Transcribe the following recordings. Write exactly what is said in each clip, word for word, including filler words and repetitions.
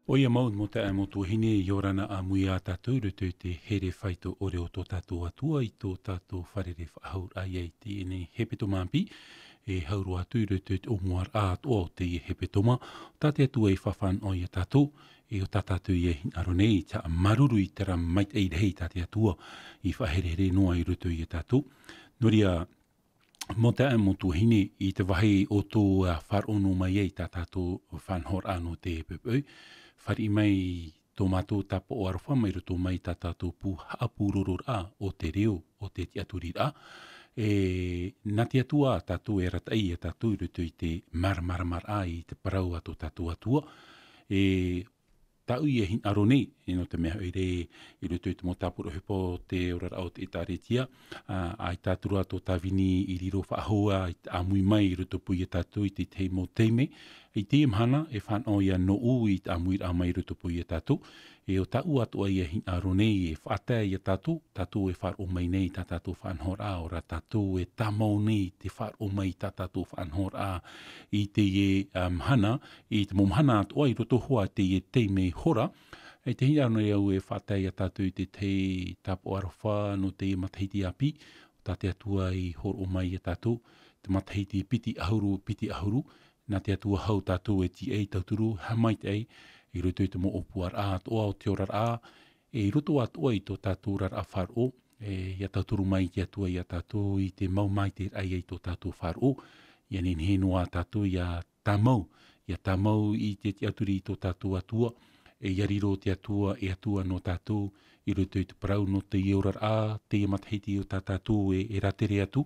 ʻOia mau, mau taeaʻe, mau tuahine, ʻia ora na ʻāmui ā tātou i roto i te here faito ʻore o tō tātou Atua i tō tātou fārerei faʻahou ra ia i teie nei hepetoma ʻāpī. E hau roa atu i roto i te ʻōmuaraʻa atoʻa o teie hepetoma, tā te Atua i faʻafānaʻo ia tātou, e ʻo tā tātou ia hinaʻaro nei, tā māuruuru i terā maitaʻi rahi tā te Atua i faʻaherehere noa i roto ia tātou. Nō reira, mau taeaʻe, mau tuahine, i te vāhi ʻoutou e faʻaroʻo mai ai i tā tātou faʻanahoraʻa nō te poʻipoʻi, fāriʻi mai tō mātou tāpaʻo aroha mai roto mai i tā tātou pū haʻapūrororaʻa o te reo, o te tiʻaturiraʻa. E, nā te Atua tātou e arataʻi ia tātou i roto i te māramaramaraʻa i te parau a tō tātou Atua. E, tāʻu ia hinaʻaro nei, e, nō te mea hoʻi rā, i roto i te mau tāpura ʻohipa o te oraraʻa o te ʻĒtārētia, ā, ʻaita atu ra tō Tāvini i riro faʻahou ā i te ʻāmui mai i rotopū ia tātou i te tahi mau taime, i teie mahana, e fānaʻo ia nōʻu i te ʻāmuiraʻa mai i rotopū ia tātou, e ʻo tāʻu atoʻa ia hinaʻaro nei e faʻatae ia tātou, tātou e faʻaroʻo mai nei i tā tātou faʻanahoraʻa, ʻaore rā tātou e tāmau nei i te faʻaroʻo mai i tā tātou faʻanahoraʻa i teie, ā, mahana, i te mau mahana atoʻa i roto hoʻi i teie taime hora. E te hinaʻaro nei au e faʻatae ia tātou i te tahi tāpaʻo aroha nō teie matahiti ʻāpī, tā te Atua i hōroʻa mai ia tātou, te matahiti piti ʻahuru, piti ʻahuru, nā te Atua hau tātou e tīaʻi, tauturu, haʻamaitaʻi, i roto i te mau ʻōpuaraʻa atoʻa o te oraraʻa, e i roto atoʻa i tō tātou oraraʻa faʻaroʻo, e, ʻia tauturu mai te Atua ia tātou i te mau maitaʻiraʻa i tō tātou faʻaroʻo, ʻia nehenehe noa tātou ʻia tāmau, ʻia tāmau i te tiʻaturi i tō tātou Atua, e ʻia riro te Atua, e Atua nō tātou, i roto i te parau nō teie oraraʻa, teie matahiti o tā tātou e, e rātere atu,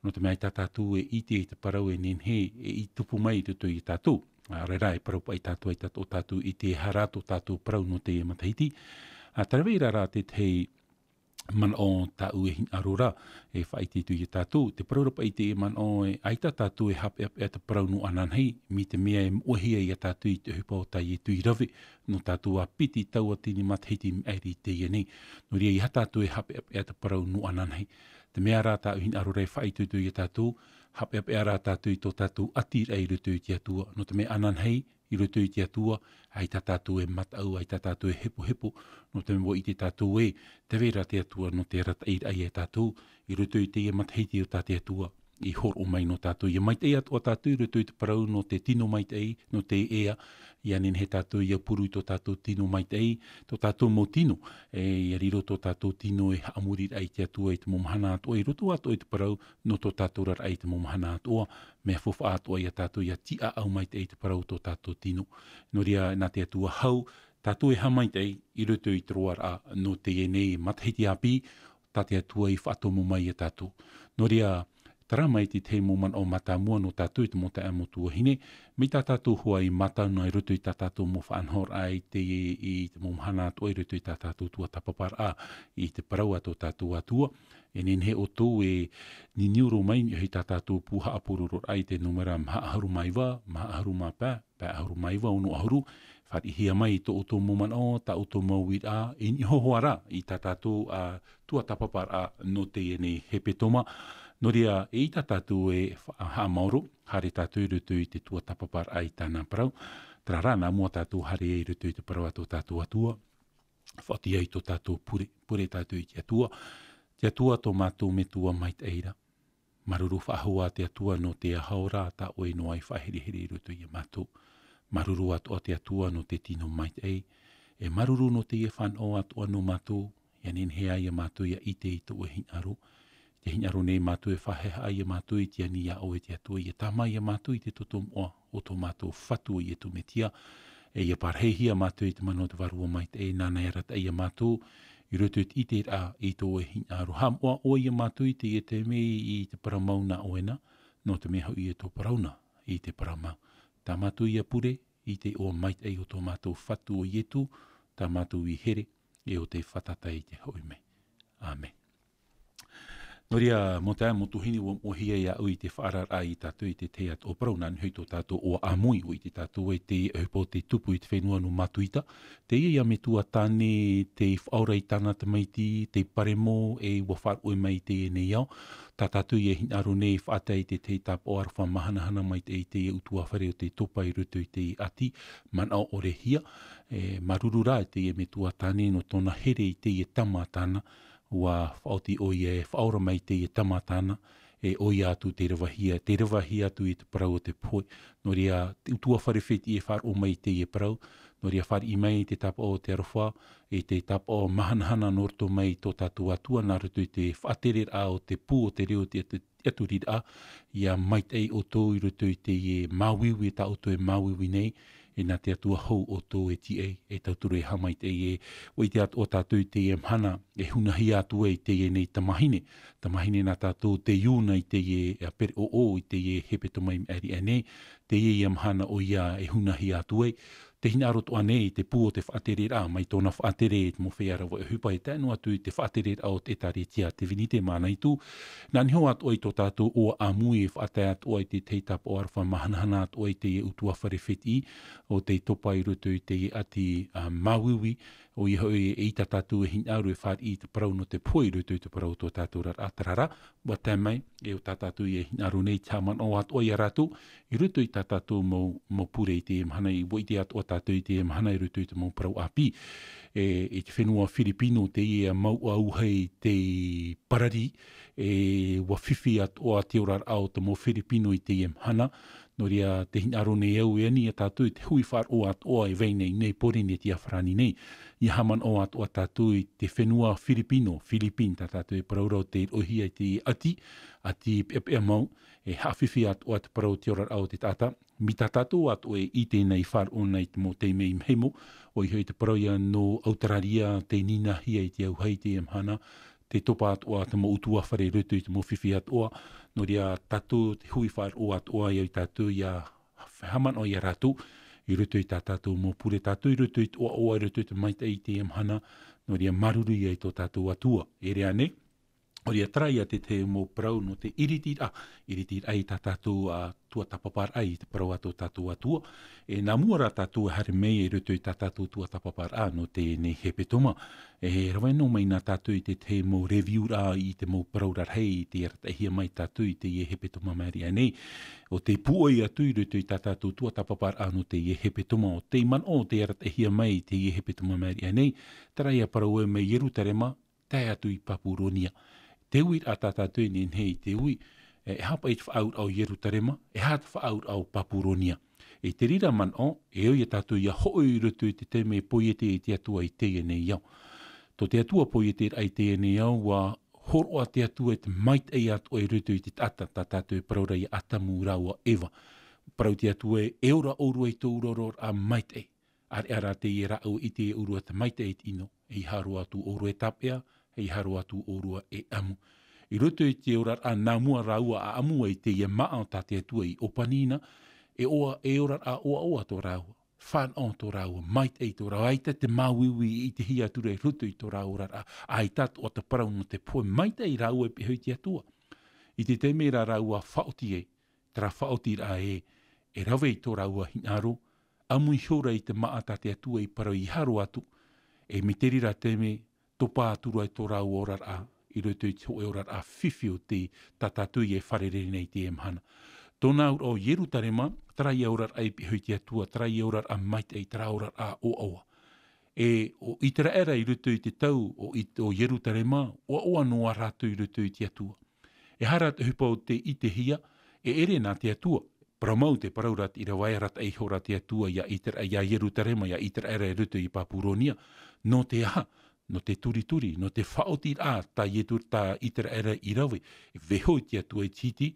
nō te mea tā tātou e ʻite i te parau e nehenehe, e, i tupu mai i roto ia tātou. Ā, ʻaore rā, e parau paʻi tātou, ʻaita tō tātou ʻite, e aha rā tō tātou parau nō teie matahiti. Ā, terā vai ra rā te tahi manaʻo tāʻu e hinaʻaro ra, e faʻaʻite atu ia tātou, te parau ra paʻi i teie manaʻo e, ʻaita tātou e haʻapeʻapeʻa te parau nō ananahi, mai te mea e moʻehia ia tātou i te ʻohipa o tā Ietu i rave, nō tātou ā piti tauatini matahiti i maʻiri i teie nei. Nō reira, ʻeiaha tātou e haʻapeʻapeʻa te parau nō ananahi. Te mea rā tāʻu hinaʻaro ra e faʻaʻite atu ia tātou, haʻapeʻapeʻa rā tātou i tō tātou ʻatiraʻa i roto i te Atua. Nō te mea ananahi, i roto i te Atua, ʻaita tātou e mataʻu, ʻaita tātou e hepohepo, nō te mea ʻua ʻite tātou ē, tē vai ra te Atua nō te arataʻiraʻa ia tātou, i roto i teie matahiti o tā te Atua i hōroʻa mai nō tātou. ʻIa maitaʻi atoʻa tātou i roto i te parau nō te tino maitaʻi, nō te ea, ʻia nehenehe tātou ʻia puru i tō tātou tino maitaʻi, tō tātou mau tino, e, ʻia riro tō tātou tino e haʻamoriraʻa i te Atua i te mau mahana atoʻa, i roto atoʻa i te parau nō tō tātou oraraʻa i te mau mahana atoʻa, mea faufaʻa atoʻa ia tātou ʻia tiʻaʻau maitaʻi i te parau o tō tātou tino. Nō reira, nā te Atua hau tātou e haʻamaitaʻi i roto i te roaraʻa nō teie nei matahiti ʻāpī, tā te Atua i faʻatomo mai ia tātou. Nō reira, terā mai te tahi mau manaʻo mātāmua nō tātou i te mau taeaʻe, mau tuahine, mai tā tātou hoʻi i mātau noa i roto i tā tātou mau faʻanahoraʻa i te, i te mau mahana atoʻa i roto i tā tātou tuatāpaparaʻa i te parau a tō tātou Atua. E nehenehe ʻoutou e niuniu roa mai i tā tātou pū haʻapūrororaʻa i te nūmera maha ʻahuru mā iva, maha ʻahuru mā pae, pae ʻahuru mā iva, ono ʻahuru, fāriʻihia mai tō ʻoutou mau manaʻo, tā ʻoutou mau uiraʻa, i niʻa hoʻi ra i tā tātou, ā, tuatāpaparaʻa nō teie nei hepetoma. Nō reira, eʻita tātou e fa-, haʻamaoro, haere tātou i roto i te tuatāpaparaʻa i tāna parau, terā rā, nā mua tātou haere i roto i te parau a tō tātou Atua, faʻaoti ai tō tātou pure, pure tātou i te Atua. Te Atua tō mātou Metua maitaʻi ra. Māuruuru faʻahou ā te Atua nō te ahaora tā ʻoe noa i faʻaherehere i roto ia mātou. Māuruuru atoʻa te Atua nō te tino maitaʻi. E māuruuru nō teie fānaʻo atoʻa nō mātou, ʻia nehenehe ā ia mātou ʻia ʻite i tō ʻoe hinaʻaro. Te hinaʻaro nei mātou e faʻahaʻehaʻa ia mātou i te ani iā ʻoe te Atua, ʻia tāmā ia mātou i te toto moʻa o tō mātou Fatu ʻo Ietu Metia, e ʻia parahihia mātou i te mana o te Vārua Maitaʻi, nāna e arataʻi ia mātou, i roto i te ʻiteraʻa i tō ʻoe hinaʻaro. Haʻamoʻa ʻoe ia mātou i teie taime i te parau mau nā ʻoe na, nō te mea hoʻi e tō parau na i te parau mau. Tā mātou ia pure, i te iʻoa maitaʻi o tō mātou Fatu ʻo Ietu, tā mātou i here, e ʻo tei fātata i te hoʻi mai. ʻĀmene. Nō reira, mō te, mō tuahine, ʻua moʻehia iāʻu i te faʻaararaʻa ia tātou i te tahi atu parau, nā niʻa i tō tātou ʻoaʻamui, ʻua ʻite tātou ē te ʻohipa o te tupu i te fenua nō Matuita. Teie ia metua tāne tei faʻaora i tāna tamaiti, tei paremo, e ʻua faʻaroʻo mai i teie nei ao. Tā tātou e hinaʻaro nei e faʻatae i te tahi tāpaʻo aroha mahanahana maitaʻi i teie ʻutuāfare o te topa i roto i te ʻati, manaʻo ʻore hia, e māuruuru rā teie metua tāne nō tōna here i teie tama tāna, ʻua faʻaoti ʻoia e faʻaora mai i teie tama tāna, e ʻoia atu tei ravehia, tei ravehia atu i te parau o te pohe. Nō reira, te ʻutuāfare fētiʻi e faʻaroʻo mai i teie parau, nō reira fāriʻi mai te tāpaʻo o te aroha, e te tāpaʻo mahanahana nō roto mai i tō tātou Atua, nā roto i te faʻatereraʻa o te pū o te reo o te atu-, aturiraʻa, ʻia maitaʻi ʻoutou i roto i teie māuiui tā ʻoutou e māuiui nei, e nā te Atua hou ʻoutou e tīaʻi, e tauturu e haʻamaitaʻi. E, ʻua ʻite atoʻa tātou i teie mahana, e hunahia atu ai teie nei tamāhine. Tamāhine nā tātou tei ūna i teie, ā, pereʻoʻo i teie hepetoma i maʻiri aʻe nei, teie ia mahana ʻoia e hunahia atu ai. Tē hinaʻaro atoʻa nei i te pū o te faʻatereraʻa, mai tōna faʻatere i te mau feiā rave ʻohipa e tae noa atu i te faʻatereraʻa o te ʻĒtārētia Divinité Mānaitu. Nā niʻa atoʻa i tō tātou ʻoaʻamui e faʻatae atoʻa i te tahi tāpaʻo aroha mahanahana atoʻa i teie ʻutuāfare fētiʻi o te topa i roto i teie ʻati, ā, māuiui, ʻoia hoʻi e ʻaita tātou e hinaʻaro e fāriʻi i te parau nō te pohe i roto i te parau o tō tātou oraraʻa, terā rā, ʻua tae mai, e ʻo tā tātou e hinaʻaro nei te haʻamanaʻo atoʻa ia rātou, i roto i tā tātou mau, mau pure i teie mahana, ʻua ʻite atoʻa tātou i teie mahana i roto i te mau parau ʻāpī. E, i te fenua Firipino, teie ia mauʻa uahi tei pararī, e, ʻua fifi atoʻa te oraraʻa o te mau Firipino i teie mahana, nō reira tē hinaʻaro nei au e ani ia tātou i te hui faʻaroʻo atoʻa e vai nei, nei Pōrīnetia farāni nei. ʻIa haʻamanaʻo atoʻa tātou i te fenua Firipino, Philippines, tā tātou e parau ra ʻo tei roʻohia i te ʻati, ʻati peʻapeʻa mau, e haʻafifi atoʻa te parau o te oraraʻa o te taʻata, mai tā tātou atoʻa e ʻite nei, faʻaroʻo nei i te mau taime i mahemo, ʻoia hoʻi te parau ia nō Autarāria, tei nīnāhia i te auahi i teie mahana, tē topa atoʻa te mau ʻutuāfare i roto i te mau fifi atoʻa, nō reira tātou te hui faʻaroʻo atoʻa ia tātou ʻia haʻamanaʻo ia rātou, i roto i tā tātou mau pure, tātou i roto i te ʻoaʻoa, i roto i te maitaʻi i teie mahana, nō reira māuruuru ia i tō tātou Atua. E rave ānei, nō reira terā ia te tahi mau parau nō te ʻiritiraʻa, ʻiritiraʻa i tā tātou, ā, tuatāpaparaʻa i te parau a tō tātou Atua. E nā mua rā tātou e haere mai i roto i tā tātou tuatāpaparaʻa nō teie nei hepetoma. E rave noa mai na tātou i te tahi mau review-raʻa i te mau parau rarahi i tei arataʻihia mai tātou i teie hepetoma i maʻiri aʻe nei. ʻO tē pūʻoi atu i roto i tā tātou tuatāpaparaʻa nō teie hepetoma, ʻo tei manaʻo tei arataʻihia mai i teie hepetoma i maʻiri aʻe nei, terā ia parau ē, mai Ierutarema, tae atu i Papuronia. Te uiraʻa tā tātou e nehenehe i te ui, e, e aha paʻi te faʻaauraʻa o Ierutarema, e aha te faʻaauraʻa o Papuronia. E te reira manaʻo, e ʻoia tātou ʻia hoʻo i roto i te taime e poiete ai te Atua i teie nei ao. Tō te Atua poieteraʻa i teie nei ao, ʻua hōroʻa te Atua i te maitaʻi atoʻa i roto i te taʻata, tā tātou e parau ra ia Atamu rāua Eva. Parau te Atua ē, e ora ʻōrua i tō ʻoe oraraʻa maitaʻi. ʻĀreʻa rā teie rāʻau e ʻite ʻōrua te maitaʻi i te ʻino, ʻeiaha roa atu ʻōrua e tāpeʻa, ʻeiaha roa atu ʻōrua e ʻamu. I roto i te oraraʻa nā mua rāua ʻa ʻamu ai teie māʻa tā te Atua i ʻōpani na, e ʻoa, e oraraʻa ʻoaʻoa tō rāua, fānaʻo tō rāua, maitaʻi tō rāua, ʻaita te māuiui e ʻitehia atu ra i roto i tō rāua oraraʻa, ʻaita atoʻa te parau nō te pohe, maitaʻi rāua e pihaʻi i te Atua. I te taime rā rāua faʻaoti ai, terā faʻaotiraʻa ē, e rave i tō rāua hinaʻaro, ʻamu ihora i te māʻa tā te Atua i parau ʻeiaha roa atu, e mai te reira taime, topa atu ra i tō rāua oraraʻa, i roto i te hōʻē oraraʻa fifi o te tā tātou e fārerei nei i teie mahana. Tōna auraʻa ʻo Ierutarema, terā ia oraraʻa e pihaʻi i te Atua, terā ia oraraʻa maitaʻi, terā oraraʻa ʻoaʻoa. E ʻo ʻĪteraʻera i roto i te tau o ʻĪ-, o Ierutarema, ʻoaʻoa noa rātou i roto i te Atua. E aha rā te ʻohipa o tei ʻitehia, e ʻere nā te Atua. Parau mau te parau ra te ʻīrava ē, arataʻi ihora te Atua ia ʻĪtera-, ia Ierutarema, ia ʻĪteraʻera i roto i Papuronia. Nō te aha? Nō te turituri, nō te faʻaotiraʻa tā Ietu-, tā ʻĪteraʻera i rave. E vaiiho te Atua i te hiti.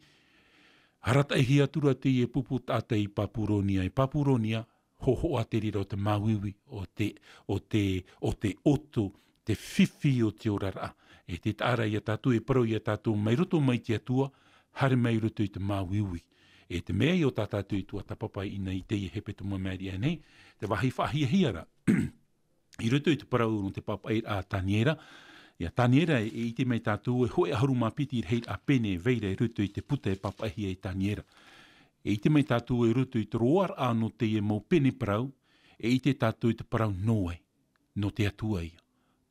Arataʻihia atu ra teie pupu taʻata i Papuronia, i Papuronia, hōhoʻa te reira o te māuiui, o te, o te, o te ʻoto, te fifi o te oraraʻa. E te taʻa ra ia tātou, e parau ia tātou, mai roto mai te Atua, haere mai roto i te māuiui. E te mea ïa o tā tātou i tuatāpapa i teie hepetoma i maʻiri aʻe nei, te vāhi faʻahiahia ra. I roto i te parau nō te pāpaʻiraʻa a Taniera, Ia Taniera, e ʻite mai tātou e hōʻē ʻahuru mā piti rahiraʻa pene e vai ra i roto i te puta e pāpaʻihia e Taniera. E ʻite mai tātou i roto i te roaraʻa nō teie mau pene parau, e ʻite tātou i te parau nō vai, nō te Atua ia.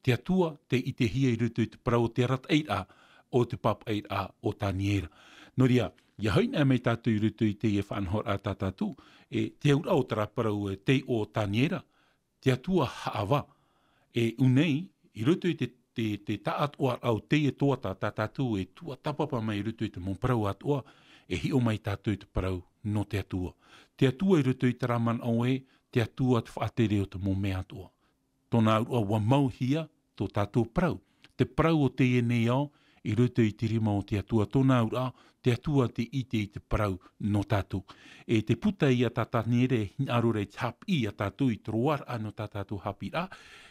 Te Atua tei ʻitehia i roto i te parau o te arataʻiraʻa, o te pāpaʻiraʻa o Taniera. Nō reira, ia hoʻi anaʻe mai tātou i roto i teie faʻanahoraʻa tā tātou, e te auraʻa o terā parau e tei ʻō Taniera, te Atua haʻavā. E ʻu nei, i roto i te, te, te taʻatoʻaraʻa o teie tuhaʻa tā tātou e tuatāpapa mai i roto i te mau parau atoʻa, e hiʻo mai tātou i te parau nō te Atua. Te Atua i roto i terā manaʻo ē, te Atua te faʻatere o te mau mea atoʻa. Tōna auraʻa ʻua mauhia tō tātou parau. Te parau o teie nei ao, i roto i te rima o te Atua, tōna auraʻa, te Atua tei ʻite i te parau nō tātou. E te puta ia tā Taniera e hinaʻaro ra i te haʻapiʻi ia tātou i te roaraʻa nō tā tātou haʻapiʻiraʻa,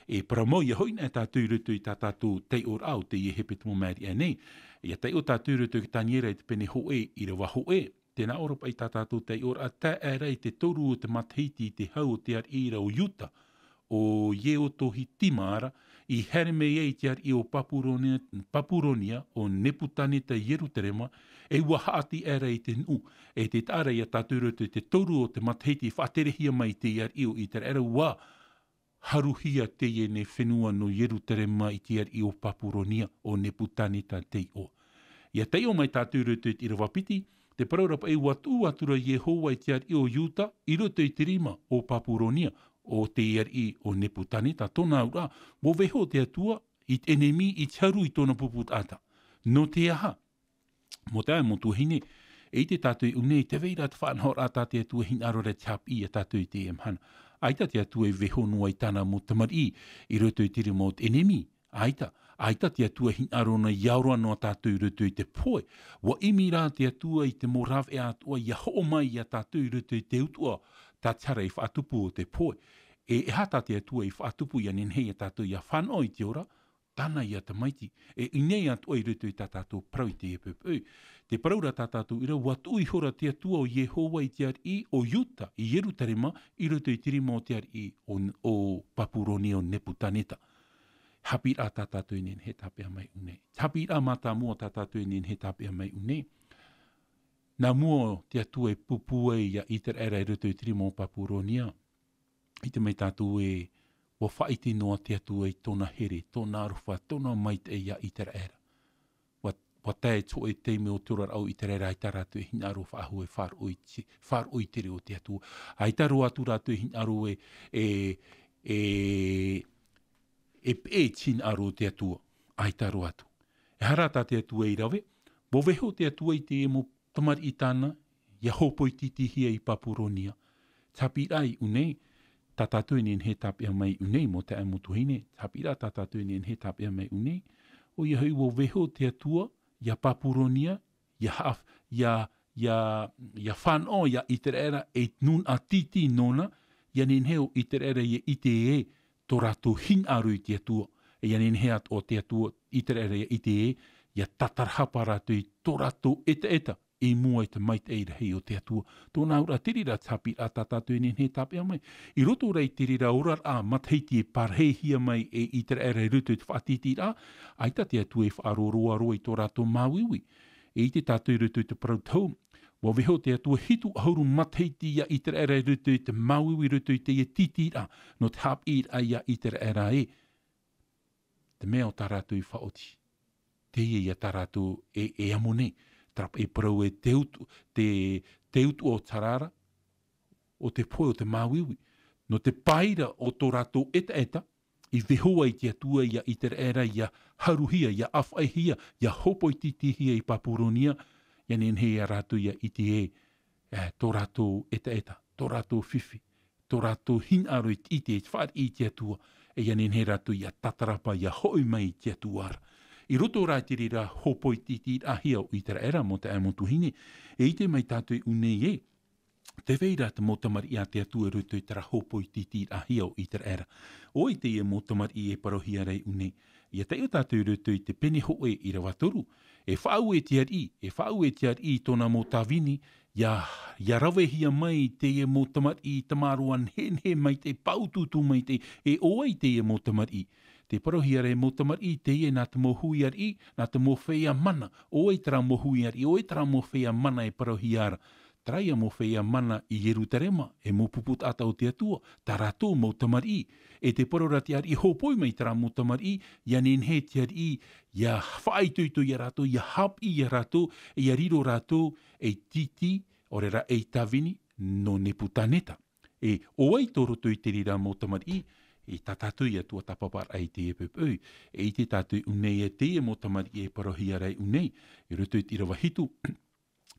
e parau mau ia hoʻi anaʻe tātou i roto i tā tātou taiʻoraʻa o teie hepetoma māʻiri aʻe nei. Ia taiʻo tātou i roto i Taniera i te pene hōʻē, ʻīrava hōʻē, tē nā ʻō ra paʻi tā tātou taiʻoraʻa, tae aʻera i te toru o te matahiti i te hau o te ariʻi ra o Iuta, o Iehoiakimaʻa, i haere mai ai te ariʻi o Papuronia, Papuronia, o Nepukaneta i Ierutarema, e ʻua haʻati aʻera i te nuʻu, e tē taʻa ra ia tātou i roto i te toru o te matahiti i faʻaterehia mai te ariʻi o Iteraera, ʻua haruhia teie nei fenua nō Ierutarema i te ariʻi o Papuronia, o Nepukaneta tei ʻō. Ia taiʻo mai tātou i roto i te ʻīrava piti, te parau ra paʻi, ʻua tuʻu atu ra Iehova i te ariʻi o Iuta, i roto i te rima o Papuronia, o te ariʻi o Nepukaneta, tōna auraʻa, ʻua vaiiho te Atua i te ʻenemi i te haru i tōna pupu taʻata. Nō te aha? Mau taeaʻe, mau tuahine, e ʻite tātou i ʻu nei, tē vai ra te faʻanahoraʻa tā te Atua e hinaʻaro ra i te haʻapiʻi ia tātou i teie mahana. ʻAita te Atua e vaiiho noa i tāna mau tamariʻi i roto i te rima o te ʻenemi. ʻAita, ʻaita te Atua e hinaʻaro noa ia ora noa tātou i roto i te pohe. ʻUa ʻimi rā te Atua i te mau rāveʻa atoʻa ia hoʻo mai ia tātou i roto i te utuʻa, taʻata i faʻatupu o te pohe. E, e aha tā te Atua i faʻatupu ia nehenehe ia tātou ia fānaʻo i te ora, tāna ia tamaiti, e ʻu nei atoʻa i roto i tā tātou parau i teie poʻipoʻi. Te parau ra tā tātou ʻīrava, ʻua tuʻu ihora te Atua o Iehova i te ariʻi o Iuta, i Ierutarema, i roto i te rima o te ariʻi o, o Papuronia o Nepukaneta. Haʻapiʻiraʻa tā tātou e nehenehe e tāpeʻa mai ʻu nei. Haʻapiʻiraʻa mātāmua tā tātou e nehenehe e tāpeʻa mai ʻu nei. Nā mua te Atua e pūpū ai ia Iteraera i roto i te rima o Papuronia, ʻite mai tātou ē, ʻua faʻaʻite noa te Atua i tōna here, tōna aroha, tōna maitaʻi ia Iteraera. ʻUa, ʻua tae te hōʻē taime o te oraraʻa o Iteraera, ʻaita rātou e hinaʻaro faʻahou e faʻaroʻo i te, faʻaroʻo i te reo o te Atua. ʻAita roa atu rātou e hinaʻaro e, e, e, e peʻe i te hinaʻaro o te Atua. ʻAita roa atu. E aha rā tā te Atua i rave? ʻUa vaiiho te Atua i te mau tamariʻi tāna, ia hōpoitītīhia i Papuronia. Haʻapiʻiraʻa i ʻu nei, tā tātou e nehenehe e tāpeʻa mai ʻu nei, mau taeaʻe, mau tuahine, haʻapiʻiraʻa tā tātou e nehenehe e tāpeʻa mai ʻu nei, ʻoia hoʻi, ʻua vaiiho te Atua ia Papuronia, ia haʻa-, ia, ia, ia fānaʻo ia Iteraera ei nūnaʻa tītī nōna, ia nehenehe ʻo Iteraera ia ʻite ē, tō rātou hinaʻaro i te Atua, e ia nehenehe atoʻa te Atua, Iteraera ia ʻite ē, ia tatarahapa rātou i tō rātou ʻetaʻeta i mua i te maitaʻi rahi o te Atua. Tōna auraʻa, te reira te haʻapiʻiraʻa tā tātou e nehenehe e tāpeʻa mai. I roto rā i te reira oraraʻa matahiti e pārahihia mai e Iteraera i roto i te faʻatītīraʻa, ʻaita te Atua e faʻaroaroa i tō rātou māuiui. E ʻite tātou i roto i te parau tau, ʻua vaiiho te Atua hitu ʻahuru matahiti ia Iteraera i roto i te māuiui, i roto i teie tītīraʻa, nō te haʻapiʻiraʻa ia Iteraera ē, te mea o tā rātou i faʻaoti. Teie ia tā rātou e, e amo nei, terā paʻi parau ē te utu-, te, te utuʻa o te hara ra, o te pohe, o te māuiui. Nō te pae ra o tō rātou ʻetaʻeta, i vaiiho ai te Atua ia Iteraera ia haruhia, ia ʻāfaʻihia, ia hōpoitītīhia i Papuronia, ia nehenehe ia rātou ia ʻite ē, e, tō rātou ʻetaʻeta, tō rātou fifi, tō rātou hinaʻaro i te ʻite, i te fāriʻi i te Atua, e ia nehenehe rātou ia tatarahapa, ia hoʻi mai i te Atua ra. I roto rā i te reira hōpoitītīraʻahia o Iteraera, mau taeaʻe, mau tuahine, e ʻite mai tātou i ʻu nei ē, tē vai ra te mau tamariʻi a te Atua i roto i terā hōpoitītīraʻahia o Iteraera. ʻOia teie mau tamariʻi e parauhia ra i ʻu nei. Ia taiʻo tātou i roto i te pene hōʻē ʻīrava toru. E faʻaue te ariʻi, e faʻaue te ariʻi i tōna mau tāvini, ia, ia ravehia mai teie mau tamariʻi tamaroa nehenehe maitaʻi, pāutuutu maitaʻi, e ʻo vai teie mau tamariʻi? Te parauhia ra e mau tamariʻi, teie nā te mau hui ariʻi, nā te mau feiā mana. ʻO vai terā mau hui ariʻi, ʻo vai terā mau feiā mana e parauhia ra? Terā ia mau feiā mana i Ierutarema, e mau pupu taʻata o te Atua, tā rātou mau tamariʻi. E te parau ra te ariʻi, hōpoi mai terā mau tamariʻi, ʻia nehenehe te ariʻi ʻia faʻaitoito ia rātou, ʻia haʻapiʻi ia rātou, ʻia riro rātou ei tītī, ʻaore rā ei tāvini nō Nepukaneta. E ʻo vai tō roto i te reira mau tamariʻi, e tā tātou ia tuatāpapa ra i teie poʻipoʻi, e ʻite tātou i ʻū nei, e teie mau tamariʻi e parauhia ra i ʻū nei, i roto i te ʻīrava hitu,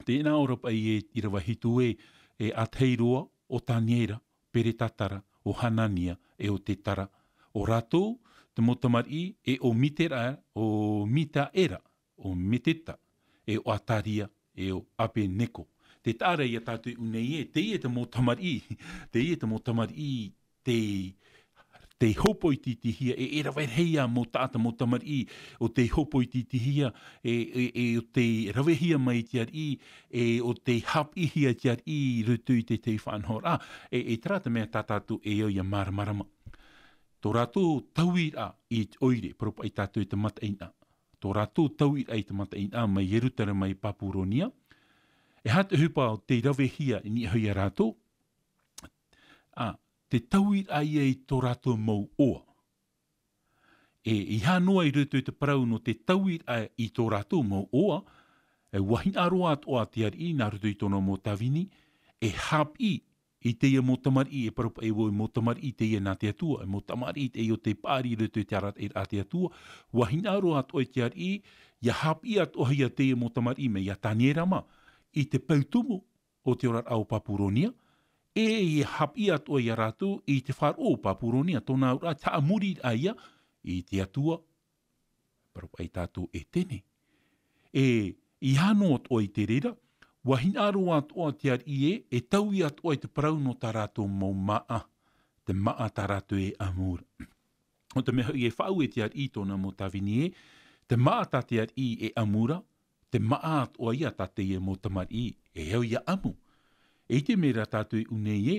tē nā ʻō ra paʻi e ʻīrava hitu ē, e ʻātahi roa, ʻo Taniera, Peretatara, ʻo Hanania, e ʻo Tetara, ʻo rātou, te mau tamariʻi, e ʻo Mitera, ʻo Mitaera, ʻo Meteta, e ʻo Ataria, e ʻo Abeneko. Te taʻa ra ia tātou i ʻū nei ē, teie te mau tamariʻi, teie te mau tamariʻi, te, te hōpoi tītīhia, e, e rave rahi ā mau taʻata mau tamariʻi, ʻo tei hōpoi tītīhia, e, e, e, ʻo tei ravehia mai te ariʻi, e, ʻo tei haʻapiʻihia te ariʻi i roto i te, te faʻanahoraʻa, e, e terā te mea tā tātou e au ʻia māramarama. Tō rātou tauiraʻa i te ʻoire, parau paʻi tātou i te mataʻeinaʻa. Tō rātou tauiraʻa i te mataʻeinaʻa mai Ierutarema i Papuronia. E aha te ʻohipa o tei ravehia i niʻa iho ia rātou? Ā, te tauiraʻa ia i tō rātou mau ʻoa. E, ʻeiaha noa i roto i te parau nō te tauiraʻa i tō rātou mau ʻoa, e, ʻua hinaʻaro atoʻa te ariʻi nā roto i tōna mau tāvini, e haʻapiʻi i teie mau tamariʻi, e parau paʻi vau e mau tamariʻi teie nā te Atua, e mau tamariʻi teie ʻo tei paʻari i roto i te arataʻiraʻa a te Atua, ʻua hinaʻaro atoʻa te ariʻi, ʻia haʻapiʻi atoʻahia teie mau tamariʻi mai iā Taniera mā, i te peu tumu o te oraraʻa o Papuronia, e ʻia haʻapiʻi atoʻa ia rātou i te faʻaroʻo o Papuronia, tōna auraʻa, te haʻamoriraʻa ia i te Atua, parau paʻi tātou Etene. E, ʻeiaha noa atoʻa i te reira, ʻua hinaʻaro atoʻa te ariʻi ē, e taui atoʻa i te parau nō tā rātou mau māʻa, te māʻa tā rātou e ʻamu ra. ʻO te mea hoʻi e faʻaue te ariʻi i tōna mau tāvini ē, te māʻa tā te ariʻi e ʻamu ra, te māʻa atoʻa ia tā teie mau tamariʻi e au ʻia ʻamu. E ʻite mai ra tātou i ʻū nei ē,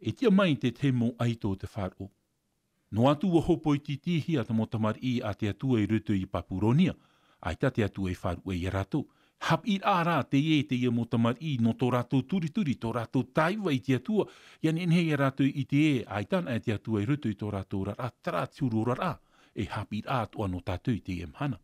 e tiʻa mai te tahi mau ʻaito o te faʻaroʻo. Noa atu ʻua hōpoi tītīhia te mau tamariʻi a te Atua i roto i Papuronia, ʻaita te Atua e faʻaruʻe ia rātou. Haʻapiʻiraʻa rā teie, teie mau tamariʻi nō tō rātou turituri, tō rātou tāiva i te Atua, ʻia nehenehe ia rātou i ʻite ē, ʻaita anaʻe te Atua i roto i tō rātou oraraʻa, terā te huru oraraʻa, e haʻapiʻiraʻa atoʻa nō tātou i teie mahana.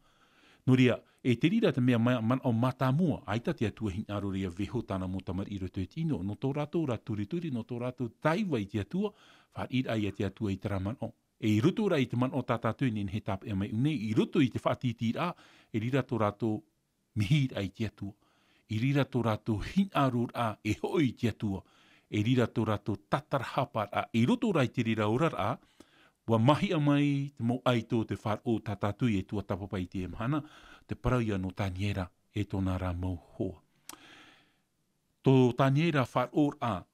Nō reira, e te reira te mea ma-, manaʻo mātāmua, ʻaita te Atua e hinaʻaro ra ʻia vaiiho tāna mau tamariʻi i roto i te ʻino, nō tō rātou oraraʻa turituri, nō tō rātou tāiva i te Atua, fāriʻiraʻa ia te Atua i terā manaʻo. E i roto rā i te manaʻo tā tātou e nehenehe e tāpeʻa mai i ʻū nei, i roto i te faʻatītīraʻa, e riro tō rātou mihi raʻa i te Atua. I riro tō rātou hinaʻaroraʻa e hoʻo i te Atua. E riro tō rātou tātarahaparaʻa. I roto rā i te reira oraraʻa, ʻua māhia mai te mau ʻaito o te faʻaroʻo tā tātou e tuatāpapa i teie mahana, te parau ia nō Taniera e tōna ra mau hoa. Tō Taniera faʻaroʻoraʻa,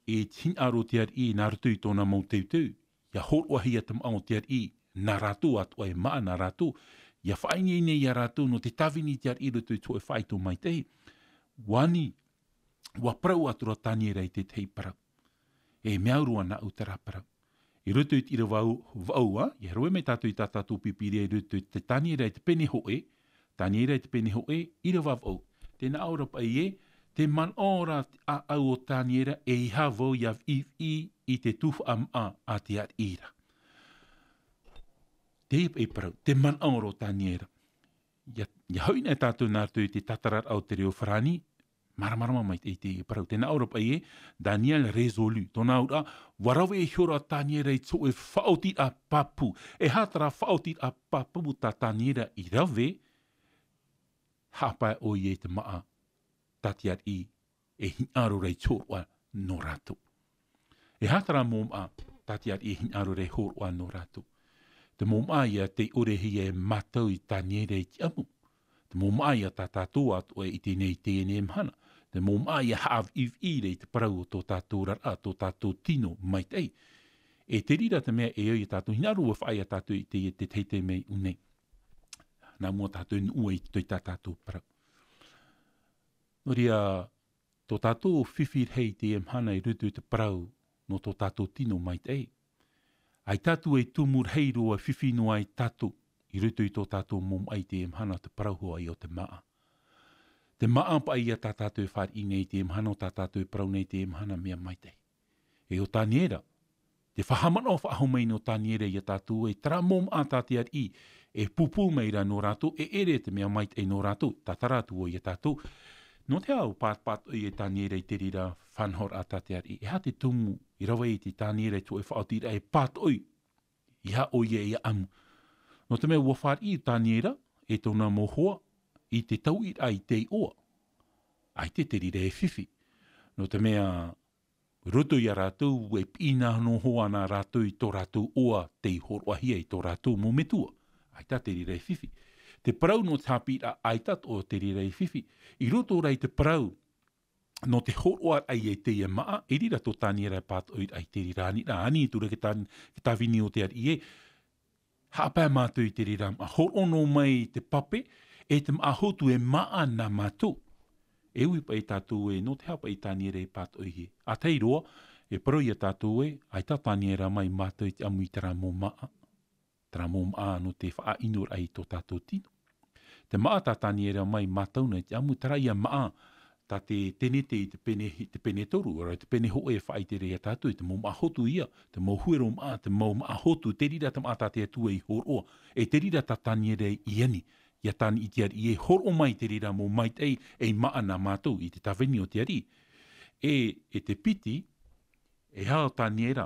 e te hinaʻaro o te ariʻi nā roto i tōna mau teuteu, ʻia hōroʻahia te māʻa o te ariʻi nā rātou atoʻa e māʻa nā rātou, ʻia faʻaineine ia rātou nō te tāvini i te ariʻi i roto i te hōʻē faʻaitoito maitaʻi. ʻUa ani, ʻua parau atu ra Taniera i te tahi parau. E mea au roa nāʻu terā parau. I roto i te ʻīrava vaʻu, ā, ʻia rave mai tātou i tā tātou Pīpīria i roto i te Taniera i te pene hōʻē, Taniera i te pene hōʻē, ʻīrava vaʻu. Tē nā ʻō ra paʻi ē, te manaʻo ra te ʻāʻau o Taniera, ʻeiaha vau ʻia viʻiviʻi i te tuhaʻa māʻa a te ariʻi ra. Teie paʻi parau, te manaʻo ra o Taniera. ʻIa, ʻia hoʻi na tātou nā roto i te tātararaʻa o te reo farāni, māramarama mai i te, i te parau. Tē nā ʻō ra paʻi ē, Daniel résolu. Tōna auraʻa, ʻua rave iho ra Taniera i te hōʻē faʻaotiraʻa pāpū. E aha terā faʻaotiraʻa pāpū tā Taniera i rave, haʻapae ʻoia i te māʻa tā te ariʻi e hinaʻaro ra i te hōroʻa nō rātou. E aha terā mau māʻa tā te ariʻi e hinaʻaro ra i hōroʻa nō rātou? Te mau māʻa ia tei ʻore hia e mātau i Taniera i te ʻamu. Te mau māʻa ia tā tātou atoʻa e ʻite nei i teie nei mahana. Te mau māʻa ia haʻaviʻiviʻi ra i te parau o tō tātou oraraʻa, tō tātou tino maitaʻi. E te reira te mea e au ia tātou hinaʻaro ʻua faʻaea tātou i te, te teitei mai ʻū nei. Nā mua tātou e nuʻu ai i tā tātou parau. Nō reira, tō tātou fifi rahi i teie mahana i roto i te parau nō tō tātou tino maitaʻi. ʻAita atu e tumu rahi roa e fifi noa ai tātou, i roto i tō tātou mau maʻa i teie mahana te parau hoʻi o te māʻa. Te māʻa paʻi ia tā tātou e fāriʻi nei i teie mahana, tā tātou e parau nei i teie mahana mea maitaʻi. E ʻo Taniera, te faʻahaʻamanaʻo faʻahou mai nō Taniera ia tātou e terā mau māʻa tā te ariʻi, e pūpū mai ra nō rātou, e ʻere te mea maitaʻi nō rātou, tātara atu ʻo ia tātou. Nō te aha ʻua pātoʻi e Taniera i te reira faʻanahoraʻa tā te ariʻi? E aha te tumu i rave ai te Taniera i te hōʻē faʻaotiraʻa e pātoʻi, i aha ʻoia ia ʻamu? Nō te mea ʻua fāriʻi Taniera e tōna mau hoa i te tauiraʻa i te iʻoa. ʻAita te reira e fifi. Nō te mea, roto ia rātou, e piʻi noa hoʻi ana rātou i tō rātou iʻoa tei hōroʻahia e tō rātou mau metua. ʻAita te reira e fifi. Te parau nō te haʻapiʻiraʻa ʻaita atoʻa te reira e fifi. I roto rā i te parau nō te hōroʻaraʻa i teie māʻa, i reira tō Taniera e pātoʻi ai te reira aniraʻa, ani atu ra ke tā-, ke tāvini o te ariʻi ē, haʻapae mātou i te reira māʻa, hōroʻa noa mai te pape, e te māʻa hotu e māʻa nā mātou. E ui paʻi tātou ē, nō te aha paʻi Taniera i pātoʻi ē? ʻA tahi roa, e parau ia tātou ē, ʻaita Taniera mai mātou i te ʻamu i terā mau māʻa. Terā mau māʻa nō te faʻaʻinoraʻa i tō tātou tino. Te māʻa tā Taniera mai mātou nei te ʻamu, terā ia māʻa, tā te tenete i te pene, i te pene toru, ʻaore rā te pene hōʻē e faʻaʻite ra ia tātou, te mau māʻa hotu ia, te mau huero māʻa, te mau māʻa hotu, te reira te māʻa tā te Atua i hōroʻa, e te reira tā Taniera i ani, ia tāna i te ariʻi e hōroʻa mai te reira mau maitaʻi, ei māʻa nā mātou i te tāvini o te ariʻi. E, e te piti, e aha ʻo Taniera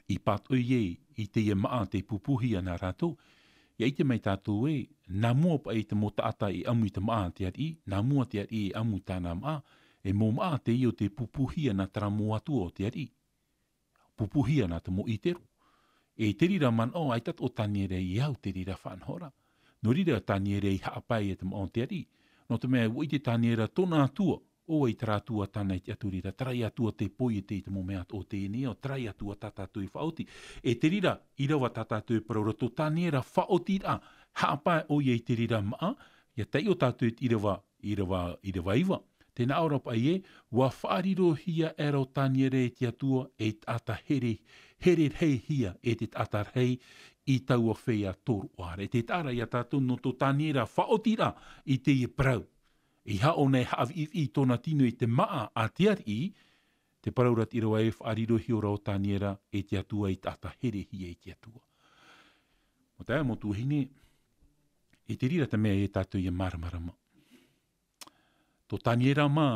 i pātoʻi ai i teie māʻa tei pūpūhia nā rātou, ʻia ʻite mai tātou ē, nā mua paʻi te mau taʻata i ʻamu i te māʻa a te ariʻi, nā mua te ariʻi i ʻamu i tāna māʻa, e mau māʻa teie ʻo tei pūpūhia nā terā mau atua o te ariʻi. Pūpūhia nā te mau ʻītero. E te reira manaʻo, ʻaita atoʻa Taniera i au te reira faʻanahoraʻa. Nō reira Taniera i haʻapae i te māʻa o te ariʻi. Nō te mea, ʻua ʻite Taniera tōna Atua, ʻo vai terā Atua tāna i te ʻaturi ra, terā ia Atua tei poiete i te mau mea o teie nei ao, terā ia Atua tā tātou i faʻaoti. E te reira, ʻīrava tā tātou e parau ra tō Taniera faʻaotiraʻa, haʻapae ʻoia i te reira māʻa, ʻia taiʻo tātou i te ʻīrava, ʻīrava, ʻīrava iva. Tē nā ʻō ra paʻi ē, ʻua faʻarirohia aʻera ʻo Taniera e te Atua ei taʻata here, here rahi hia, e te taʻata rahi i taua feiā tōroʻa ra. E te taʻa ra ia tātou nō tō Taniera faʻaotiraʻa i teie parau. ʻEiaha ʻōna e haʻaviʻiviʻi i tōna tino i te māʻa a te ariʻi, te parau ra te ʻīrava e faʻarirohia ra ʻo Taniera e te Atua ei taʻata here hia e te Atua. Mau taeaʻe, mau tuahine, e te reira te mea e tātou ʻia māramarama. Tō Taniera mā,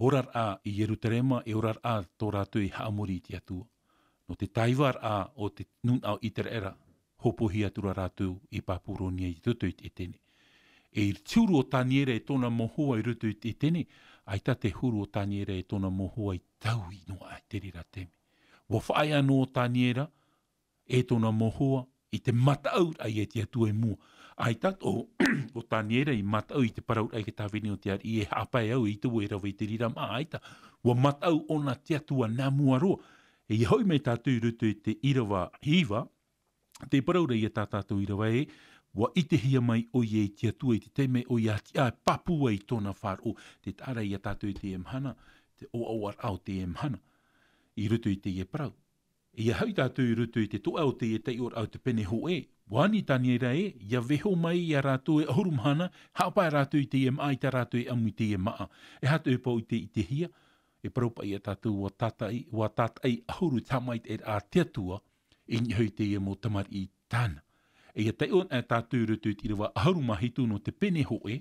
oraraʻa i Ierutarema, e oraraʻa tō rātou i haʻamori i te Atua. Nō te tāivaraʻa o te nūnaʻa o ʻĪteraʻera, hōpoiʻa atu ra rātou i Papuronia i roto i te ʻētene. E te huru o Taniera e tōna mau hoa i roto i te ʻētene, ʻaita te huru o Taniera e tōna mau hoa i taui noa aʻe te reira taime. ʻUa faʻaea noa ʻo Taniera, e tōna mau hoa, i te mataʻu ra ia i te Atua i mua. ʻAita atoʻa, ʻo Taniera i mataʻu i te parau ra i te tāvini o te ariʻi e haʻapae au i te ʻua e rave i te reira māʻa ʻaita. ʻUa mataʻu ʻōna te Atua nā mua roa. E ʻia hoʻi mai tātou i roto i te ʻīrava iva, te parau ra ia tā tātou ʻīrava ē, ʻua ʻitehia mai ʻoia i te Atua i te taime ʻoia a tiʻa e pāpū ai i tōna faʻaroʻo. Te taʻa ra ia tātou i teie mahana, te ʻoaʻoaraʻa o teie mahana. I roto i teie parau. ʻIa hoʻi tātou i roto i te toʻa o teie taiʻoraʻa o te pene hōʻē. ʻUa ani Taniera ē, ʻia vaiiho mai ia rātou e ʻahuru mahana, haʻapae rātou i teie māʻa, ʻaita rātou e ʻamu i teie māʻa. E aha te ʻohipa i te ʻitehia, e parau paʻi ia tātou ʻua tātaʻi, ʻua tātaʻi ʻahuru te haʻamaitaʻiraʻa a te Atua, i niʻa hoʻi i teie mau tamariʻi tāna. E ʻia taiʻo anaʻe tātou i roto i te ʻīrava ʻahuru mā hitu nō te pene hōʻē,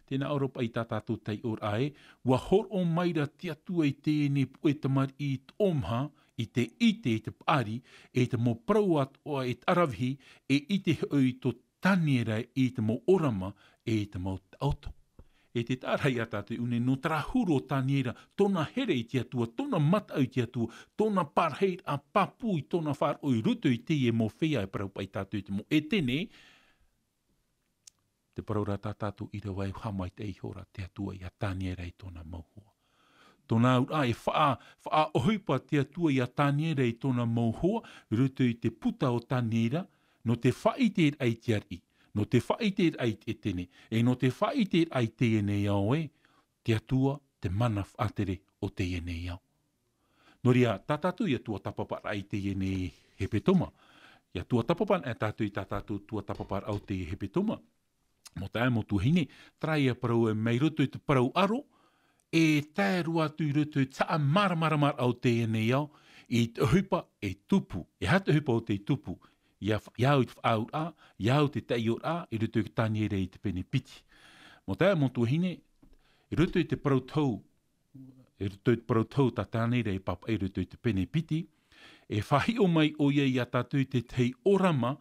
tē nā ʻō ra paʻi tā tātou taiʻoraʻa ē, ʻua hōroʻa mai ra te Atua i teie nei puʻe tamariʻi toʻomaha, i te ʻite, i te paʻari, e te mau parau atoʻa, e te ʻaravihi, e ʻite hoʻi tō Taniera i te mau ʻōrama, e te mau taʻoto. E te taʻa ra ia tātou i ʻō nei, nō terā huru o Taniera, tōna here i te Atua, tōna mataʻu i te Atua, tōna parahiraʻa pāpū i tōna faʻaroʻo i roto i teie mau feiā e parau paʻi tātou i te mau ʻētene, te parau ra tā tātou ʻīrava e haʻamaitaʻi iho ra te Atua ia Taniera e tōna mau hoa. Tōna auraʻa e faʻa-, faʻaʻohipa te Atua ia Taniera e tōna mau hoa, i roto i te puta o Taniera, nō te faʻaʻiteraʻa i te ariʻi, nō te faʻaʻiteraʻa i te ʻētene, e nō te faʻaʻiteraʻa i teie nei ao ē, te Atua, te mana faʻatere o teie nei ao. Nō reira, tā tātou ia tuatāpaparaʻa i teie nei hepetoma, Ia tuatāpapa anaʻe tātou i tā tātou tuatāpaparaʻa o te hepetoma. Mau taeaʻe, mau tuahine, terā ia parau ē, mai roto i te parau aro, e tae roa atu i roto i te haʻamāramaramaraʻa o teie nei ao, i te ʻohipa e tupu, e aha te ʻohipa o tei tupu, ia, ia au i te faʻaauraʻa, ia au te taiʻoraʻa, i roto i te Taniera i te pene piti. Mau taeaʻe, mau tuahine, i roto i te parau tohu, i roto i te parau tohu tā Taniera i pāpaʻi i roto i te pene piti, e faʻahiʻo mai ʻoia ia tātou i te tahi ʻōrama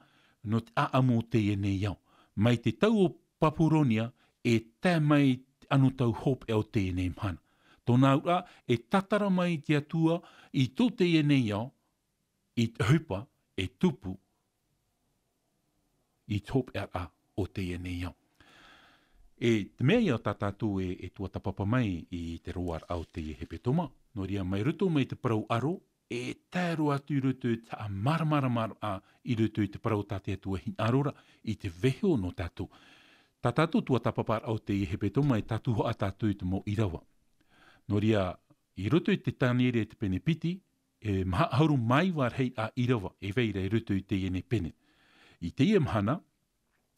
nō te ʻāʻamu o teie nei ao. Mai te tau o Papuronia, e tae mai te anotau hopeʻa o teie nei mahana. Tōna auraʻa, e tatara mai te Atua i tō teie nei ao, i te ʻohipa e tupu i te hopeʻaraʻa o teie nei ao. E te mea ia tā tātou e, e tuatāpapa mai i te roaraʻa o teie hepetoma, nō reira mai roto mai te parau aro, e tae roa atu i roto i te haʻamāramaramaraʻa i roto i te parau tā te Atua hinaʻaro ra, i te vaiiho nō tātou. Tā tātou tuatāpaparaʻa o teie hepetoma, e tātuhaʻa tātou i te mau ʻīrava. Nō reira, i roto i te Taniera i te pene piti, e maha ʻahuru mā iva rahi ā ʻīrava e vai ra i roto i teie nei pene. I teie mahana,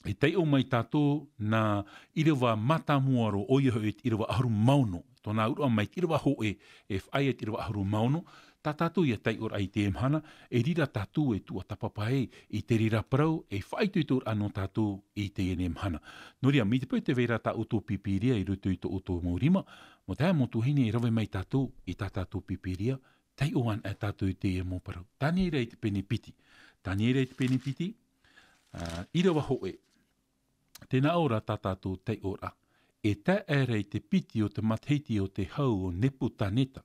e taiʻo mai tātou nā ʻīrava mātāmua roa, ʻoia hoʻi te ʻīrava ʻahuru mā ono, tōna auraʻa mai te ʻīrava hōʻē e faʻaea i te ʻīrava ʻahuru mā ono, tā tātou ia taiʻoraʻa i teie mahana, e reira tātou e tuatāpapa ai i te reira parau, e faʻaitoitoraʻa nō tātou i teie nei mahana. Nō reira, mai te peu tē vai ra tā ʻoutou Pīpīria i roto i tō ʻoutou mau rima, mau taeaʻe, mau tuahine, e rave mai tātou i tā tātou Pīpīria, taiʻo anaʻe tātou i teie mau parau. Taniera i te pene piti. Taniera i te pene piti, ā, ʻīrava hōʻē. Tē nā ʻō ra tā tātou taiʻoraʻa. E tae aʻera i te piti o te matahiti o te hau o Nepukaneta,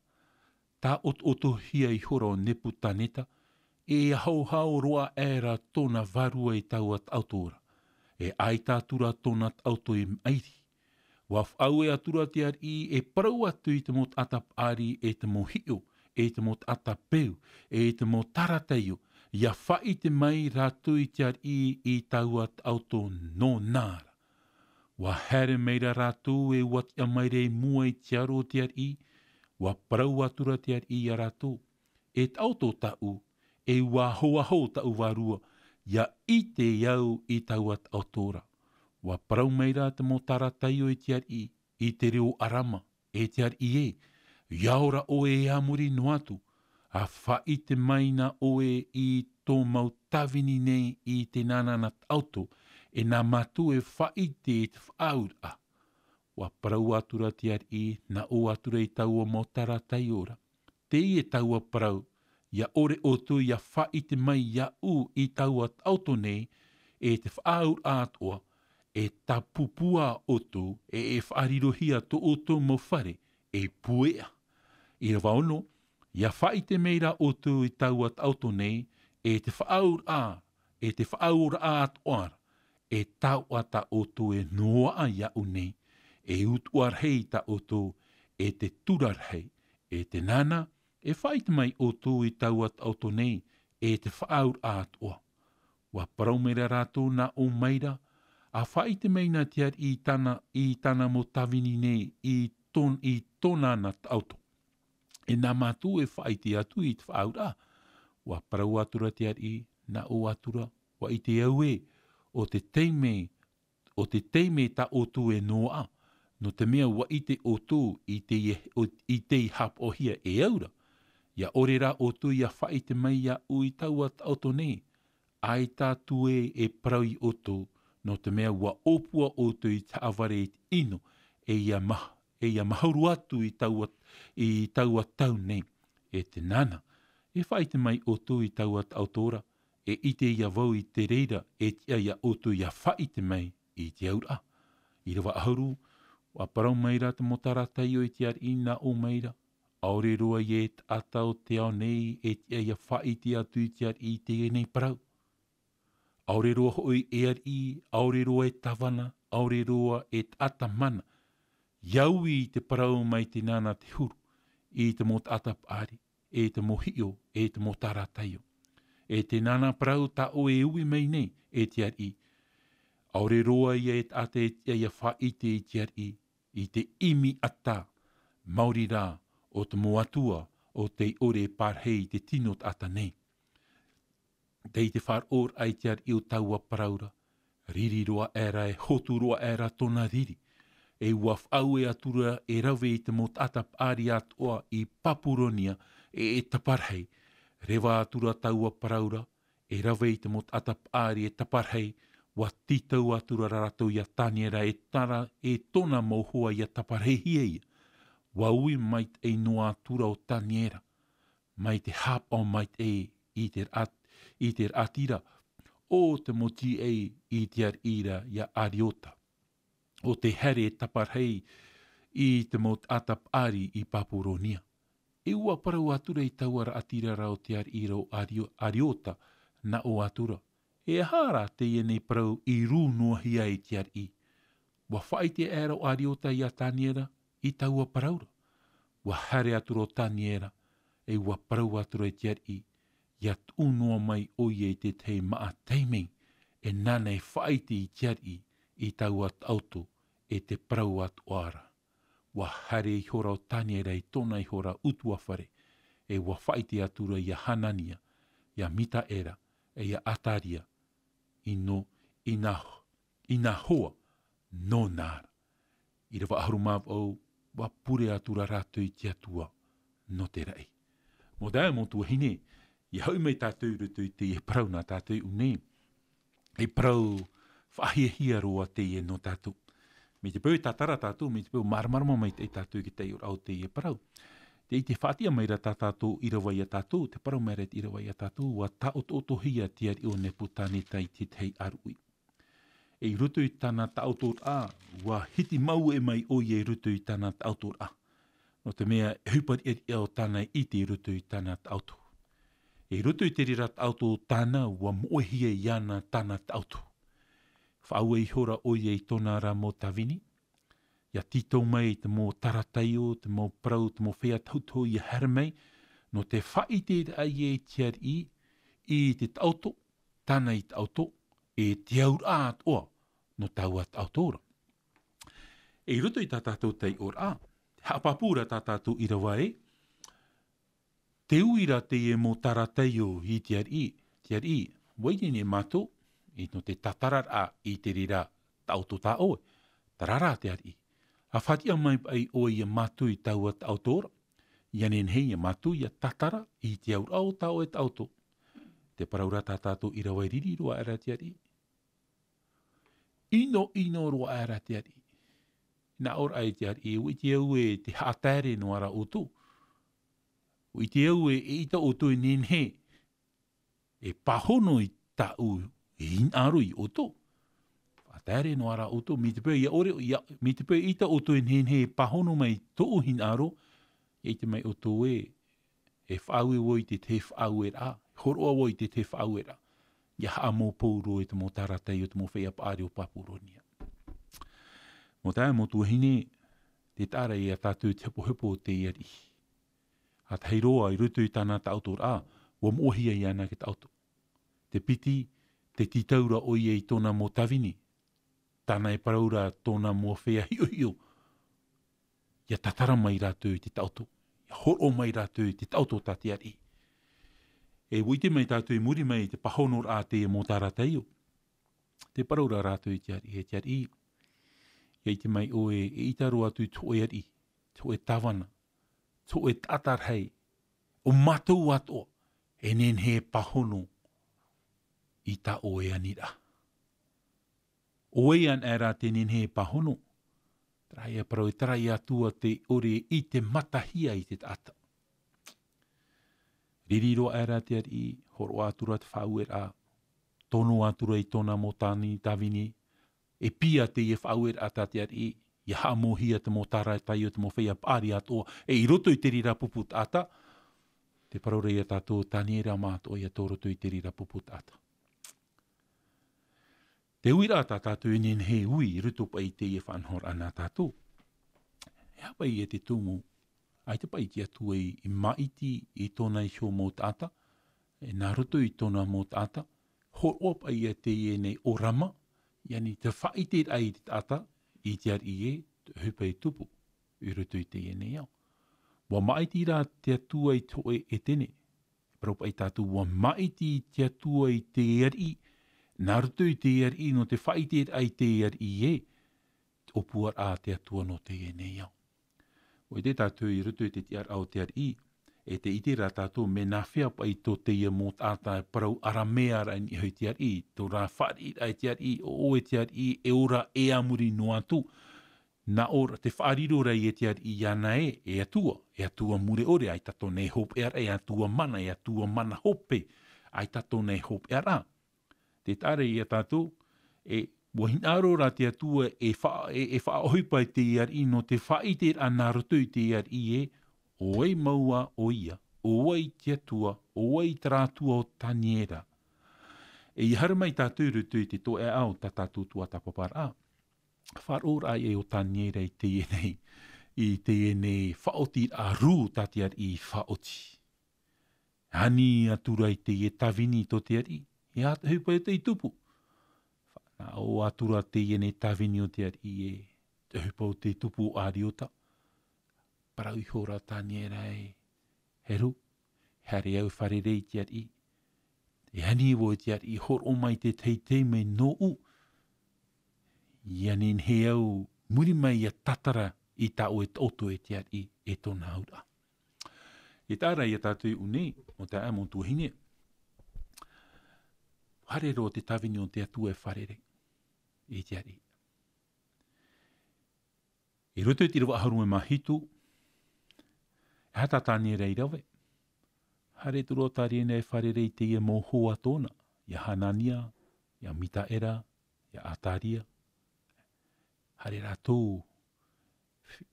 tāʻotoʻotohia ihora ʻo Nepukaneta, e ahoaho roa aʻera tōna vārua i taua taʻoto ra. E ʻaita atura tōna taʻoto i maʻiri. ʻUa faʻaue atura te ariʻi e parau atu i te mau taʻata paʻari e te mau hiʻo, e te mau taʻata peu, e te mau tarataio, ʻia faʻaʻite mai rātou i te ariʻi i taua taʻoto nōna ra. ʻUa haere mai ra rātou e ʻua tiʻa mai ra i mua i te aro o te ariʻi, ʻua parau atura te ariʻi ia rātou. E taʻoto tāʻu, e ʻua ahoaho tāʻu vārua, ʻia ʻite au i taua taʻoto ra. ʻUa parau mai ra te mau tarataio i te ariʻi, i te reo Arama, e te ariʻi ē, ʻia ora ʻoe e a muri noa atu, ʻa faʻaʻite mai na ʻoe i tō mau tāvini nei i te nānā na taʻoto, e nā mātou e faʻaʻite i te faʻaauraʻa. ʻUa parau atura te ariʻi, nā ʻō atura i taua mau tarataio ra. Teie taua parau, ʻia ʻore ʻoutou ʻia faʻaʻite mai iāʻu i taua taʻoto nei, e te faʻaauraʻa atoʻa, e tāpūpū ā ʻoutou, e, e faʻarirohia tō ʻoutou mau fare, e pueʻa. ʻĪrava ono, ʻia faʻaʻite mai ra ʻoutou i taua taʻoto nei, e te faʻaauraʻa, e te faʻaauraʻa atoʻa ra, e taoʻa tā ʻoutou e noaʻa iāʻu nei, e utuʻa rahi tā ʻoutou, e te tura rahi, e te nānā, e faʻaʻite mai ʻoutou i taua taʻoto nei, e te faʻaauraʻa atoʻa. ʻUa parau mai ra rātou, nā ʻō mai ra, ʻa faʻaʻite mai na te ariʻi i tāna, i tāna mau tāvini nei, i tōn-, i tōna na taʻoto. E nā mātou e faʻaʻite atu i te faʻaauraʻa. ʻUa parau atura te ariʻi, nā ʻō atura, ʻua ʻite au ē, ʻo te taime, ʻo te taime tā ʻoutou e noaʻa, nō te mea ʻua ʻite ʻoutou i te, i te haʻapaʻohia e au ra. ʻIa ʻore rā ʻoutou ʻia faʻaʻite mai iāʻu i taua taʻoto nei, ʻaita atu ē e parau iā ʻoutou, nō te mea ʻua ʻōpua ʻoutou i te haʻavare i te ʻino, e ʻia ma-, e ʻia mahuru atu i taua, i taua tau nei, e te nānā. E faʻaʻite mai ʻoutou i taua taʻoto ra, e ʻite ïa vau i te reira e tiʻa iā ʻoutou ʻia faʻaʻite mai i te auraʻa. ʻĪrava ʻahuru, ʻua parau mai ra te mau tarataio i te ariʻi, nā ʻō mai ra, ʻaore roa ïa e taʻata o te ao nei e tiʻa ʻia faʻaʻite atu i te ariʻi i teie nei parau. ʻAore roa hoʻi e ariʻi, ʻaore roa e tāvana, ʻaore roa e taʻata mana, ʻia ui i te parau mai te nānā te huru, i te mau taʻata paʻari, e te mau hiʻo, e te mau tarataio. E te nānā parau tā ʻoe e ui mai nei, e te ariʻi. ʻAore roa ïa e taʻata e tiʻa ʻia faʻaʻite i te ariʻi, i te ʻimi ata, maori rā, o te mau atua, o tei ʻore e parahi i te tino taʻata nei. Tei te faʻaroʻoraʻa i te ariʻi o taua parau ra, riri roa aʻera, e hotu roa aʻera tōna riri. E ua faʻaue atura e rave i te mau taʻata paʻari atoʻa i Papuronia, e, e taparahi. Reva atura taua parau ra, e rave i te mau taʻata paʻari e taparahi, ua tītau atura rātou ia Taniera e tara, e tōna mau hoa ia taparahihia ia. Ua ui maitaʻi noa atura o Taniera, mai te haʻapaʻo maitaʻi i te raʻat-, i te raʻatira o te mau tīaʻi i te ariʻi ra ia Ariota, ʻo tē haere e taparahi i te mau taʻata paʻari i Papuronia. E ua parau atura i taua raʻatira ra o te ariʻi ra o Ario-, Ariota, nā ʻō atura, e aha rā teie nei parau i rū noa hia i te ariʻi? Ua faʻaʻite aʻera o Ariota ia Taniera i taua parau ra. Ua haere atura o Taniera, e ua parau atura i te ariʻi, ia tuʻu noa mai ʻoia i te tahi māʻa taime, e nāna e faʻaʻite i te ariʻi i taua taʻoto, e te parau atoʻa ra. Ua haere ihora o Taniera i tōna ihora ʻutuāfare, e ua faʻaʻite atura ia Hanania, ia Mitaera, e ia Ataria, i nō, i nā, i nā hoa nōna ra. ʻĪrava ʻahuru mā vaʻu, ua pure atura rātou i te Atua nō te raʻi. Mau taeaʻe, mau tuahine, ia hoʻi mai tātou i roto i teie parau nā tātou i ʻō nei. E parau faʻahiahia roa teie nō tātou. Mai te peu e tātara tātou, mai te peu māramarama maitaʻi tātou i te taiʻoraʻa o teie parau. Tē ʻite faʻatiʻa mai ra tā tātou ʻīrava ia tātou, tē parau mai ra te ʻīrava ia tātou, ua taʻotoʻotohia te ariʻi o Nepukaneta i te tahi ʻāruʻi. E i roto i tāna taʻotoraʻa, ua hiti mauʻe mai ʻoia i roto i tāna taʻotoraʻa. Nō te mea, e ʻohipa riʻariʻa ʻo tāna e ʻite i roto i tāna taʻoto. E i roto i te reira taʻoto tāna, ua moʻehia iāna tāna taʻoto. Faʻaue ihora ʻoia i tōna ra mau tāvini, ia tītau mai te mau tāra taiʻo, te mau parau, te mau feiā tahutahu ia haere mai, nō te faʻaʻite ra ïa i te ariʻi, i te taʻoto, tāna i taʻoto, e te auraʻa atoʻa nō taua taʻoto ra. E i roto i tā tātou taiʻoraʻa, haʻapāpū ra tā tātou ʻīrava ē, tē ui ra teie mau tāra taiʻo i te ariʻi, te ariʻi, ʻua ʻite nei mātou, i nō te tātararaʻa i te reira taʻoto tā ʻoe, terā rā te ariʻi. ʻA faʻatiʻa mai paʻi ʻoe ia mātou i taua taʻoto ra, ia nehenehe ia mātou ia tātara i te auraʻa o tā ʻoe taʻoto. Tē parau ra tā tātou ʻīrava ē, riri roa aʻera te ariʻi. ʻInoʻino roa aʻera te ariʻi. Nā ʻō ra ïa te ariʻi, ʻua ʻite au ē tē haʻataere noa ra ʻoutou. ʻUa ʻite au ē, eʻita ʻoutou e nehenehe e pāhono i tāʻu hinaʻaro ia ʻoutou. Faʻataere noa ra ʻoutou, mai te peu ʻia ʻore, ʻia, mai te peu eʻita ʻoutou e nehenehe e pāhono mai i tōʻu hinaʻaro, ʻia ʻite mai ʻoutou ē, e faʻaue vau i te tahi faʻaueraʻa, hōroʻa vau i te tahi faʻaueraʻa. ʻIa haʻamau pauroa i te mau tāra taiʻo, te mau feiā paʻari o Papuronia. Mau taeaʻe, mau tuahine, tē taʻa ra ia tātou i te hepohepo o te ariʻi. ʻA tahi roa, i roto i tāna taʻotoraʻa, ʻua moʻehia iāna te taʻoto. Te piti, tē tītau ra ʻoia i tōna mau tāvini. Tāna e parau ra tōna mau feiā hiʻohiʻo. ʻIa tātara mai rātou i te taʻoto. ʻIa hōroʻa mai rātou i te taʻoto tā te ariʻi. E ʻua ʻite mai tātou i muri mai i te pāhonoraʻa a teie mau tāra taiʻo. Tē parau ra rātou i te ariʻi, e te ariʻi. ʻIa ʻite mai ʻoe, eʻita roa atu i te hōʻē ariʻi, te hōʻē tāvana, te hōʻē taʻata rahi, ʻo mātou atoʻa, e nehenehe e pāhono i tā ʻoe aniraʻa. ʻO vai anaʻe rā tē nehenehe e pāhono, terā ïa parau, e terā ïa atu ā tē ʻore i te matahia i te taʻata. Riri roa aʻera te ariʻi, hōroʻa atura te faʻaueraʻa, tono atura i tōna mau tāni, tāvini, e piʻi teie faʻaueraʻa tā te ariʻi, ʻia haʻamauhia te mau tāra taiʻo, te mau feiā paʻari atoʻa, e i roto i te reira pupu taʻata, tē parau ra ia tātou, Taniera mātou ïa tō roto i te reira pupu taʻata. Te uiraʻa tā tātou e nehenehe e ui, i roto paʻi i teie faʻanahoraʻa nā tātou. E aha paʻi ïa te tumu, ʻaita paʻi te Atua i, i māʻiti i tōna iho mau taʻata, e nā roto i tōna mau taʻata, hōroʻa paʻi ïa teie nei ʻōrama, ʻia nehenehe te faʻaʻiteraʻa i te taʻata, i te ariʻi ē, te ʻohipa e tupu, i roto i teie nei ao. ʻUa māʻiti rā te Atua i te hōʻē Etene, Parau paʻi tātou ua māʻiti te Atua i te ariʻi, nā roto i te ariʻi nō te faʻaʻiteraʻa i te ariʻi ē, te ʻōpuaraʻa a te Atua nō teie nei ao. ʻUa ʻite tātou i roto i te tiʻaraʻa o te ariʻi, e tē ʻite ra tātou mea nā hea paʻi tō teie mau taʻata e parau ʻaramea ra i niʻa i te ariʻi, tō rā fāriʻiraʻa i te ariʻi, ʻo ʻoe te ariʻi, e ora e a muri noa atu, nā ʻō ra te faʻariro ra i te ariʻi iāna ē, e Atua, e Atua mure ʻore, ʻaita tōna hopeʻaraʻa, e Atua mana, e Atua mana hope, ʻaita tōna hopeʻaraʻa. Tē taʻa ra ia tātou, e, ʻua hinaʻaro ra te Atua e fa-, e, e faʻaʻohipa i te ariʻi nō te faʻaʻiteraʻa nā roto i te ariʻi ē, ʻo vai mau ā ʻoia, ʻo vai te Atua, ʻo vai terā Atua o Taniera. E ʻia haere mai tātou i roto i te toeʻa o tā tātou tuatāpaparaʻa. Faʻaroʻo ra ē ʻo Taniera i teie nei, i teie nei faʻaotiraʻa rū tā te ariʻi i faʻaoti. Ani atu ra i teie tāvini tō te ariʻi, e aha te ʻohipa i tupu? Faʻanaho atu ra teie nei tāvini o te ariʻi ē, te ʻohipa o te tupu o Ariota. Parau iho ra Taniera ē, heru, haere au e fārerei i te ariʻi. E ani vau i te ariʻi, hōroʻa mai te tahi taime nōʻu. ʻIa nehenehe au, muri mai ʻia tātara i tā ʻoe taʻoto e te ariʻi e tōna auraʻa. E taʻa ra ia tātou i ʻō nei, ʻo taeaʻe mau tuahine. Haere roa te tāvini o te Atua e fārerei i te ariʻi. I roto i te ʻīrava ʻahuru mā hitu, e aha tā Taniera i rave? Haere atu ra Taniera e fārerei i teie mau hoa tōna, ia Hanania, ia Mitaera, ia Ataria. Haere rātou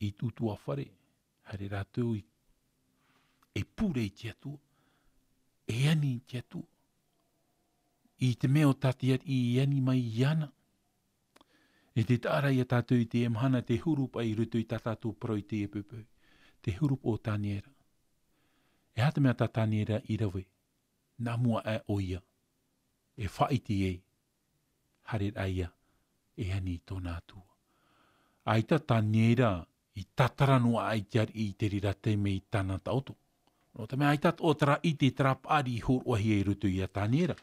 i te ʻutuāfare, haere rātou i, e pure i te Atua, e ani i te Atua. I te mea ʻo tā te ariʻi i ani mai iāna. E tē taʻa ra ia tātou i teie mahana te huru paʻi i roto i tā tātou parau i teie poʻipoʻi. Te huru paʻi o Taniera. E aha te mea tā Taniera i rave? Nā mua aʻe ʻoia e faʻaʻite ai, haere ra ʻoia e ani i tōna Atua. ʻAita Taniera i tātara noa aʻe i te ariʻi i te reira taime i tāna taʻoto. Nō te mea ʻaita atoʻa terā ʻite, terā paʻari i hōroʻahia i roto ia Taniera.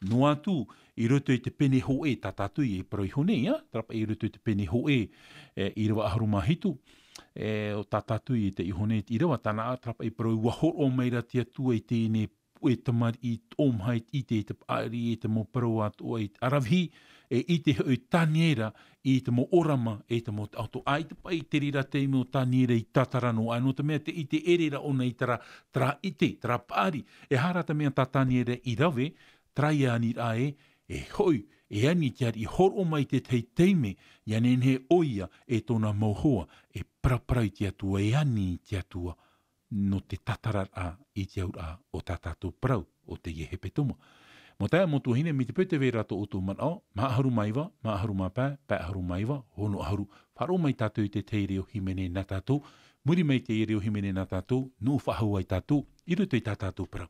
Noa atu, i roto i te pene hōʻē, tā tātou i parau iho nei, ā, terā paʻi i roto i te pene hōʻē, e, ʻīrava ʻahuru mā hitu, e, ʻo tā tātou i te iho nei, ʻīrava tāna, terā paʻi parau, ʻua hōroʻa mai ra te Atua i teie nei puʻe tamariʻi, toʻomaha i te ʻite, i te paʻari, i te mau parau atoʻa, i te ʻaravihi, e ʻite hoʻi Taniera i te mau ʻōrama, i te mau taʻoto. ʻAita paʻi te reira taime ʻo Taniera i tātara noa aʻe, nō te mea tē ʻite ʻere ra ʻōna i terā, terā ʻite, terā paʻari. E aha rā te mea tā Taniera i rave, terā ia aniraʻa ē, e hoʻi, e ani i te ariʻi, hōroʻa mai te tahi taime, ʻia nehenehe ʻoia e tōna mau hoa e paraparau i te Atua, e ani i te Atua, nō te tātararaʻa i te auraʻa o tā tātou parau o teie hepetoma. Mau taeaʻe, mau tuahine, mai te peu tē vai ra tō ʻoutou manaʻo, maha ʻahuru mā iva, maha ʻahuru mā pae, pae ʻahuru mā iva, ono ʻahuru, faʻaroʻo mai tātou i te tahi reo hīmene nā tātou, muri mai i te reo hīmene nā tātou, nuʻu faʻahou ai tātou, i roto i tā tātou parau.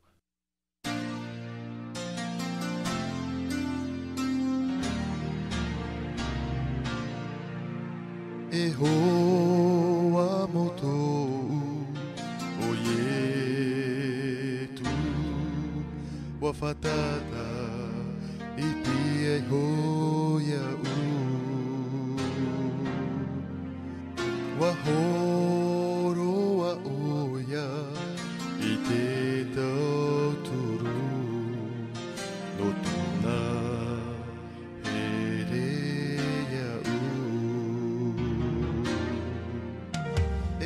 E hoa mau tōʻu, ʻo Ietu, ʻua fātata i te iho iāʻu. ʻUa hōroʻa ʻoia i te tauturu nō tōna here iāʻu.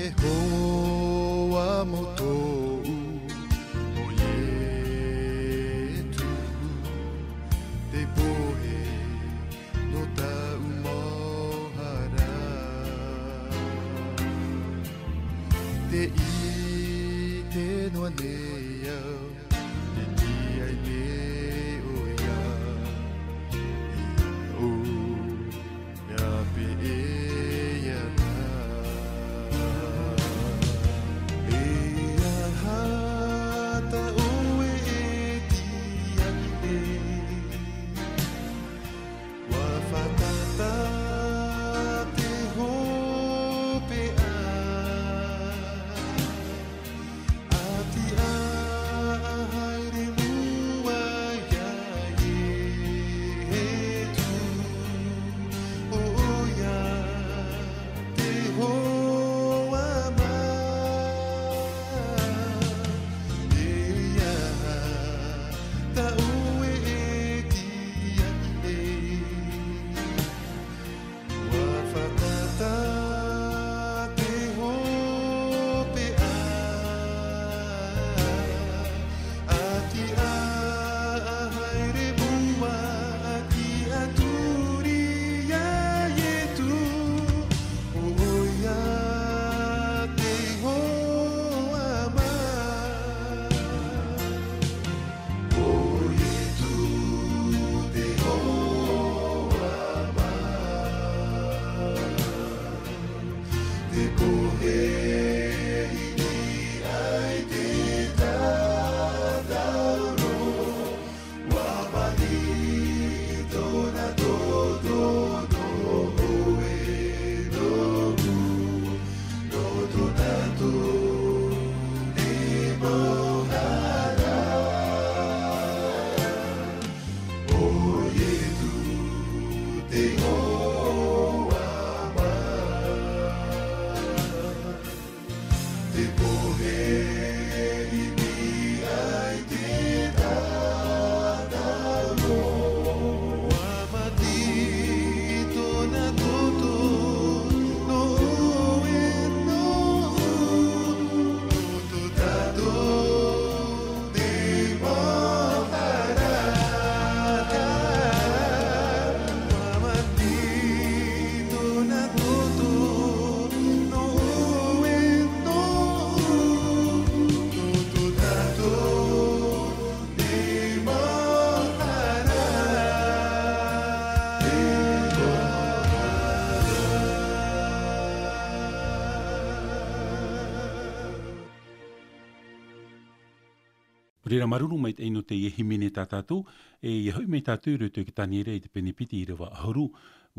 E hoa mau tōʻu, ʻo Ietu, te pohe nō tāʻu mau hara. Tē ʻite noa nei au, tē tiaʻi nei ʻoia iāʻu, ʻia peʻe iāna. E aha tā ʻoe e tiaʻi nei? ʻUa fātata te hopeʻa, ʻati ā, Reira māuruuru maitaʻi nō teie hīmene tā tātou, e ia hoʻi mai tātou i roto i te Taniera i te pene piti ʻīrava ʻahuru,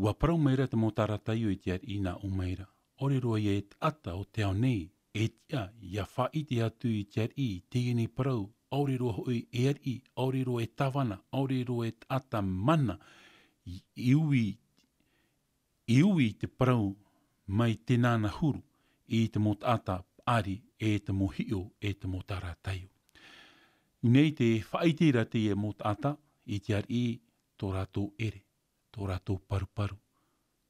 ua parau mai ra te mau tāra taiʻo i te ariʻi nā ʻō mai ra. ʻAore roa ia e taʻata o te ao nei, e tiʻa, ia faʻaʻite atu i te ariʻi, i teie nei parau, ʻaore roa hoʻi e ariʻi, ʻaore roa e tāvana, ʻaore roa e taʻata mana, i, i ui, i ui i te parau mai tēnā na huru, i te mau taʻata paʻari, e te mau hiʻo, e te mau tāra taiʻo. Nei te faʻaʻite ra teie mau taʻata, i te ariʻi tō rātou ʻere, tō rātou paruparu,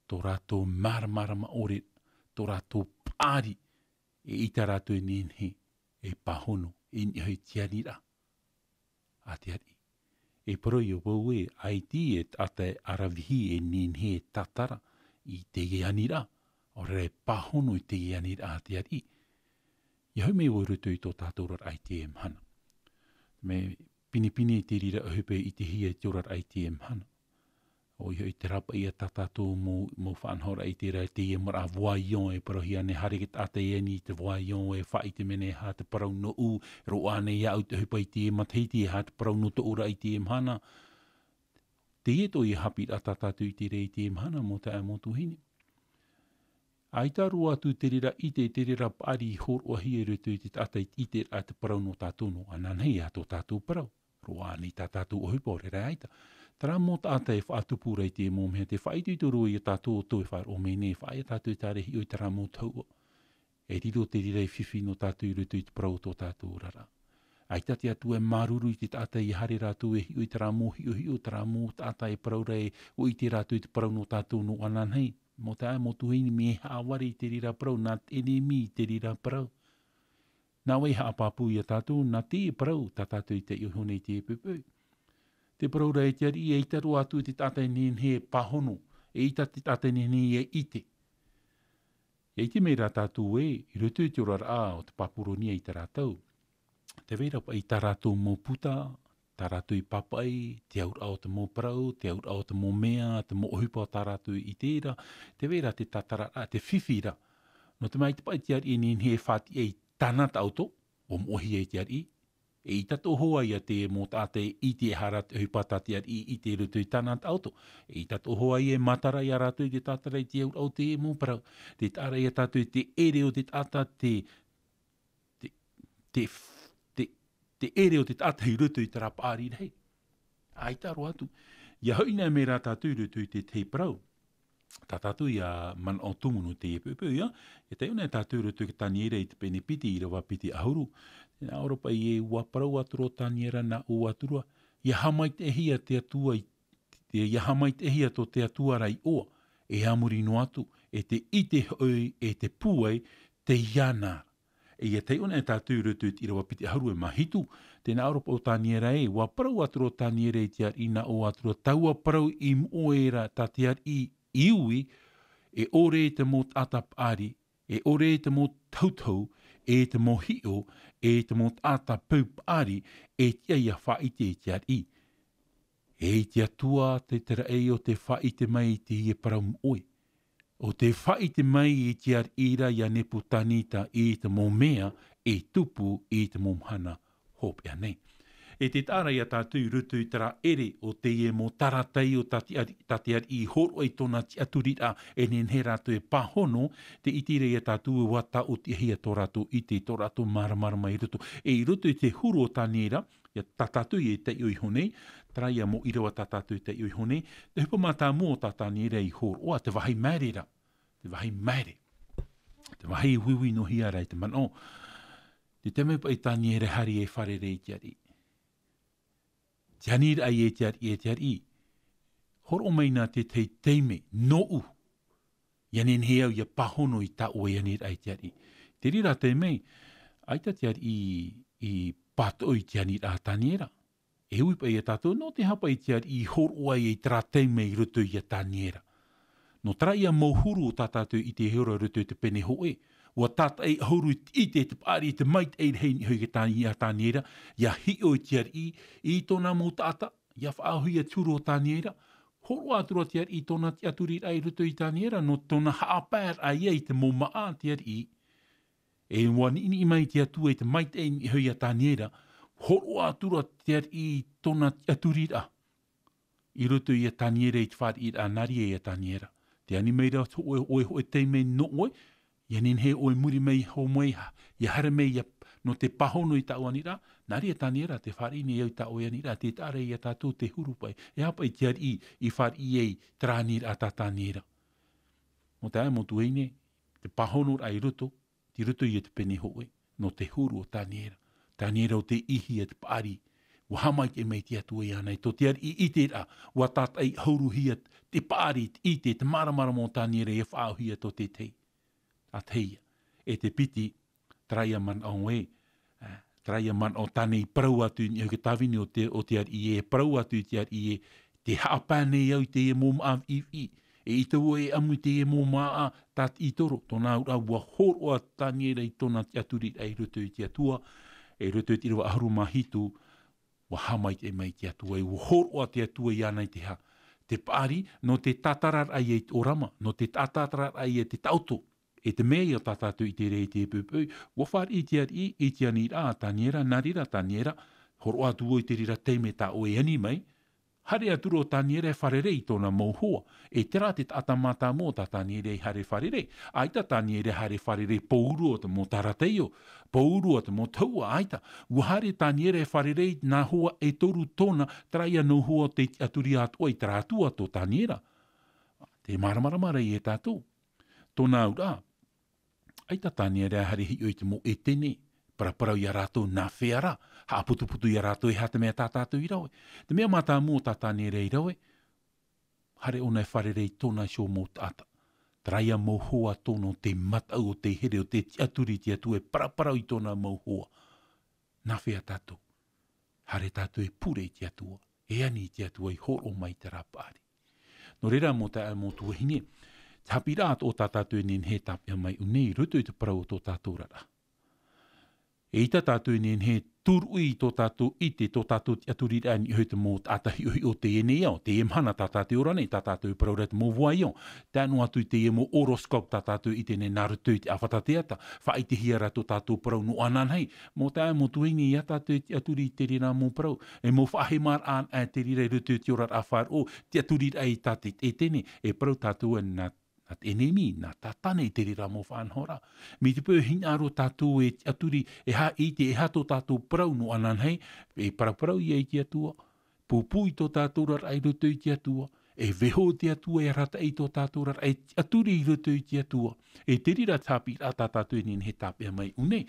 tō rātou māramarama ʻore, tō rātou paʻari, e ʻita rātou e nehenehe, e pāhono, i niʻa i te aniraʻa a te ariʻi. E parau ia vau ē, ʻaita e taʻata e ʻaravihi e nehenehe e tātara i teie aniraʻa, ʻaore rā e pāhono i teie aniraʻa a te ariʻi. Ia hoʻi mai vau i roto i tō tātou oraraʻa i teie mahana. Mea pinepine i te reira ʻohipa i te hia i te oraraʻa i teie mahana. ʻOia hoʻi te rāpaʻi ia tā tātou mau, mau faʻanahoraʻa i terā, teie mau rā voyant e parauhia nei, haere te taʻata e ani i te voyant e faʻaʻite mai nei e aha te parau nōʻu, roaʻa nei iāʻu te ʻohipa i teie matahiti, e aha te parau nō tōʻu ra i teie mahana. Teie tō ia haʻapiʻiraʻa tā tātou i terā i teie mahana, mau taeaʻe, mau tuahine. ʻAita roa atu te reira ʻite, te reira paʻari i hōroʻahia i roto i te taʻata i te ʻiteraʻa te parau nō tātou nō ananahi, e aha tō tātou parau. Roaʻa nei tā tātou ʻohipa, ʻaore rā ʻaita. Terā mau taʻata e faʻatupu ra i te mau mea, tē faʻaitoito ra ia tātou ʻoutou e faʻaroʻo mai nei, faʻaea tātou e tārehiʻo i terā mau tahuʻa. E riro te reira e fifi nō tātou i roto i te parau o tō tātou oraraʻa. ʻAita te Atua e māuruuru i te taʻata ia haere rātou e hiʻo i terā mau hiʻohiʻo, terā mau taʻata e parau ra e, ʻua ʻite rātou i te parau nō tātou nō ananahi. Mau taeaʻe, mau tuahine, mea haʻavare i te reira parau, nā te ʻenemi i te reira parau. Nā vai haʻapāpū ia tātou, nā te parau tā tātou i taiʻo iho nei i teie poʻipoʻi. Te parau ra e te ariʻi, ʻaita roa atu te taʻata e nehenehe e pāhono, ʻaita te taʻata e nehenehe e ʻite. E ʻite mai rā tātou ē, i roto i te oraraʻa o te Papuronia i terā tau, tē vai ra paʻi tā rātou mau puta, tā rātou i pāpaʻi, te auraʻa o te mau parau, te auraʻa o te mau mea, te mau ʻohipa o tā rātou i ʻite ra, tē vai ra te tātararaʻa, te fifi ra. Nō te mea ʻaita paʻi te ariʻi e nehenehe e faʻatiʻa i tāna taʻoto, ʻua moʻehia e te ariʻi. ʻAita atoʻa hoʻi ia te mau taʻata e ʻite e aha rā te ʻohipa tā te ariʻi i ʻite i roto i tāna taʻoto. ʻAita atoʻa hoʻi e matara ia rātou i te tātara i te auraʻa o te mau parau. Tē taʻa ra ia tātou i te ʻere o te taʻata, te, te, te, te, te ʻere o te taʻata i roto i terā paʻari rahi. ʻAita roa atu. Ia hoʻi nei mai rā tātou i roto i te tahi parau. Tā tātou ia manaʻo tumu nō teie poʻipoʻi, ia. E taiʻo nei tātou i roto i te Taniera i te pene piti, ʻīrava piti ʻahuru. Nā ʻō ra paʻi ē, ʻua parau atu ra Taniera nā ʻō atu ra, ia haʻamaitaʻihia te Atua i, ia haʻamaitaʻihia tō te Atua ra iʻoa, e a muri noa atu, e te ʻite hoʻi, e te pūai, tei iāna ra. E ia taiʻo nei tātou i roto i te ʻīrava piti ʻahuru e mā hitu, tē nā ʻō ra paʻi ʻo Taniera ē, ʻua parau atu ra Taniera i te ariʻi nā ʻō atu ra, taua parau i moʻe ra tā te ariʻi i ui, e ʻore i te mau taʻata paʻari, e ʻore i te mau tahutohu, e te mau hiʻo, e te mau taʻata peu paʻari, e tiʻa ia faʻaʻite i te ariʻi. E i te Atua te, te raʻi o te faʻaʻite mai i teie parau moʻe. ʻO te faʻaʻite mai i te ariʻi ra ia Nepukaneta i te mau mea e tupu i te mau mahana hopeʻa nei. E tē taʻa ra ia tātou i roto i terā ʻere o teie mau tāra taiʻo tā te ari-, tā te ariʻi i hōroʻa i tōna tiʻaturiraʻa, e nehenehe rātou e pāhono, tē ʻite ra ia tātou ʻua tāʻotiʻahia tō rātou ʻite, tō rātou māramarama i roto. E i roto i te huru o Taniera, ia tā tātou e taiʻo iho nei, terā ia mau ʻīrava tā tātou e taiʻo iho nei, te ʻohipa mātāmua o tā Taniera i hōroʻa, te vāhi māere ra, te vāhi māere, te vāhi uiui noa hia ra i te manaʻo. Te taime paʻi Taniera e haere e fārerei i te ariʻi. Tē ani ra ʻoia i te ariʻi, e te ariʻi, hōroʻa mai nā te tahi taime, nōʻu, ia nehenehe au ia pāhono i tāʻu e aniraʻa i te ariʻi. Te reira taime, ʻaita te ariʻi i pātoʻi i te aniraʻa a Taniera. E ui paʻi ia tātou, nō te aha paʻi te ariʻi i hōroʻa ai i terā taime i roto ia Taniera. Nō terā ia mau huru o tā tātou i ʻite iho ra i roto i te pene hōʻē. ʻUa tātaʻi ʻahuru i te ʻite, te paʻari, te maitaʻi rahi i niʻa i te ani-, ia Taniera, ia hiʻo i te ariʻi, i tōna mau taʻata, ia faʻaauhia te huru o Taniera, hōroʻa atu ra te ariʻi i tōna tiʻaturiraʻa i roto i Taniera, nō tōna haʻapaeraʻa ia i te mau māʻa a te ariʻi. E ʻua niʻiniʻi mai te Atua i te maitaʻi i niʻa iho ia Taniera, Hōroʻa atu ra te ariʻi i tōna tiʻaturiraʻa. I roto ia Taniera i te fāriʻiraʻa nā reira ia Taniera. Te ani mai ra ʻoe, ʻoe, ʻoe, tei mai nō ʻoe, ia nehenehe ʻoe muri mai, hō mai, ia haere mai, ia, nō te pāhono i tāʻu aniraʻa, nā reira Taniera, te fāriʻi nei au i tāʻu aniraʻa, tē taʻa ra ia tātou te huru paʻi, e aha paʻi te ariʻi i fāriʻi ai terā aniraʻa tā Taniera. Nō te mea, mau tuahine, te pāhonoraʻa i roto, i roto ia te pene hōʻē, nō te huru o Taniera. Taniera ʻo tē ʻitehia te paʻari, ʻua haʻamaitaʻi mai te Atua iāna i tō te ariʻi ʻiteraʻa, ʻua tātaʻi ʻahuru hia te paʻari, te ʻite, te māramarama o Taniera e faʻaauhia tō te tahi. Tātaʻi ia, e te piti, terā ia manaʻo ē, ā, terā ia manaʻo tāna i parau atu i niʻa i te tāvini o te, o te ariʻi ē, e parau atu i te ariʻi ē, tē haʻapae nei au i teie mau māʻa viʻiviʻi, e ʻite vau e ʻamu i teie mau māʻa tāʻitoro, tōna auraʻa ʻua hōroʻa Taniera i tōna tiʻaturiraʻa i roto i te Atua, e roto i te ʻīrava ʻahuru mā hitu, ʻua haʻamaitaʻi mai te Atua, ʻua hōroʻa te Atua iāna i te hā, te paʻari, nō te tātararaʻa ia i te ʻōrama, nō te tātararaʻa ia i te taʻoto, e te mea ia tā tātou i te reira i te poʻipoʻi, ʻua fāriʻi te ariʻi i te aniraʻa a Taniera, nā reira Taniera, hōroʻa atu vau i te reira taime tā ʻoe e ani mai, haere atu ra ʻo Taniera e fārerei i tōna mau hoa, e terā te taʻata mātāmua tā Taniera i haere fārerei, ʻaita Taniera e haere fārerei pauroa te mau tārateio, pauroa te mau tahua, ʻaita, ʻua haere Taniera e fārerei nā hoa e toru tōna, terā ia nau hoa tei tiʻaturi atoʻa i terā Atua tō Taniera. Te māramarama ra ia tātou. Tōna auraʻa, ʻaita Taniera e haere hiʻo i te mau ʻētene, paraparau ia rātou nā hea rā, haʻaputuputu ia rātou e aha te mea tā tātou i rave. Te mea mātāmua tā Taniera i rave, haere ʻōna e fārerei i tōna iho mau taʻata. Terā ia mau hoa tōna ʻo tē mataʻu, ʻo tē here, ʻo tē tiʻaturi i te Atua e paraparau i tōna mau hoa. Nā hea tātou? Haere tātou e pure i te Atua, e ani i te Atua i hōroʻa mai terā paʻari. Nō reira, mau taeaʻe, mau tuahine, te haʻapiʻiraʻa o tā tātou e nehenehe e tāpeʻa mai i ʻō nei i roto i te parau o tō tātou oraraʻa. Eʻita tātou e nehenehe e turuʻi i tō tātou ʻite, tō tātou tiʻaturiraʻa i niʻa i te mau taʻata hiʻohiʻo o teie nei ao, teie mahana, tā tātou e ora nei, tā tātou e parau ra te mau voyant, tae noa atu i teie mau horoscope tā tātou e ʻite nei nā roto i te ʻāfata teata, faʻaʻitehia ra tō tātou parau nō ananahi, mau taeaʻe, mau tuahine, ʻeiaha tātou e tiʻaturi i te reira mau parau, e mau faʻahemaraʻa anaʻe te reira i roto i te oraraʻa faʻaroʻo, tiʻaturiraʻa i tā te ʻētene, e parau tātou ē nā, nā te ʻenemi, nā Tātane i te reira mau faʻanahoraʻa. Mai te peu e hinaʻaro tātou e tiʻaturi, e haʻaʻite, e aha tō tātou parau nō ananahi, e paraparau ïa i te Atua, pūpū i tō tātou oraraʻa i roto i te Atua, e vaiiho te Atua e arataʻi i tō tātou oraraʻa, e tiʻaturi i roto i te Atua. E te reira te haʻapiʻiraʻa tā tātou e nehenehe e tāpeʻa mai i ʻō nei.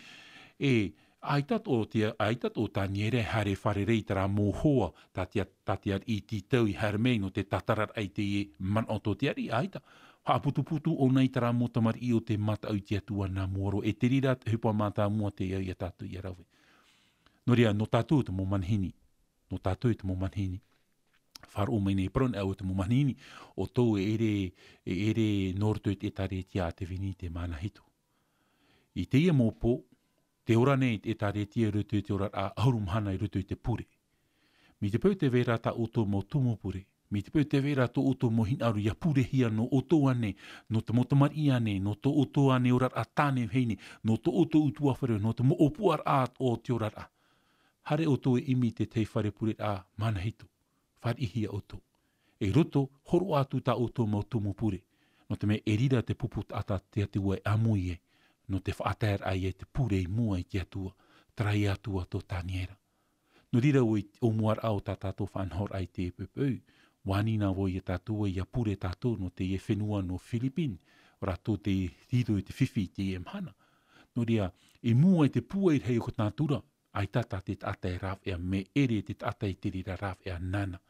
E, ʻaita atoʻa te, ʻaita atoʻa ʻo Taniera e haere fārerei i terā mau hoa, tā te, tā te ariʻi i tītau i haere mai nō te tātararaʻa i te manaʻo o tō te ariʻi, ʻaita. Haʻaputuputu ʻōna i terā mau tamariʻi ʻo tē mataʻu i te Atua nā mua roa, e te reira te ʻohipa mātāmua tē au ia tātou ʻia rave. Nō reira, nō tātou te mau manihini, nō tātou te mau manihini. Faʻaroʻo mai nei, parau nei au te mau manihini, ʻoutou e ʻere, e ʻere nō roto i te ʻĒtārētia a te Vini i te mahana hitu. I teie mau pō, tē ora nei te ʻĒtārētia i roto i te oraraʻa ʻahuru mahana i roto i te pure. Mai te peu tē vai ra tā ʻoutou mau tumu pure, mai te peu tē vai ra tō ʻoutou mau hinaʻaro ʻia purehia nō ʻoutou ānei, nō te mau tamariʻi ānei, nō tō ʻoutou ānei oraraʻa tāne vahine, nō tō ʻoutou ʻutuāfare, nō te mau ʻōpuaraʻa o te oraraʻa. Haere ʻoutou e ʻimi i te tahi fare pureraʻa mahana hitu. Fāriʻihia ʻoutou. I roto, hōroʻa atu tā ʻoutou mau tumu pure. Nō te mea e riro te pupu taʻata te Atua e ʻāmui ai, nō te faʻataeraʻa ïa i te pure i mua i te Atua, terā ïa Atua tō Taniera. Nō reira, ʻua ʻōmuaraʻa ʻo tā tātou faʻanahoraʻa i teie poʻipoʻi, ʻua ani nā vau ia tātou ē ʻia pure tātou nō teie fenua nō Philippines, ʻo rātou tei riro i te fifi i teie mahana. Nō reira, i mua i te pūai rahi o te nātura, ʻaita tā te taʻata e rāveʻa, mea ʻere te taʻata i te reira rāveʻa nāna.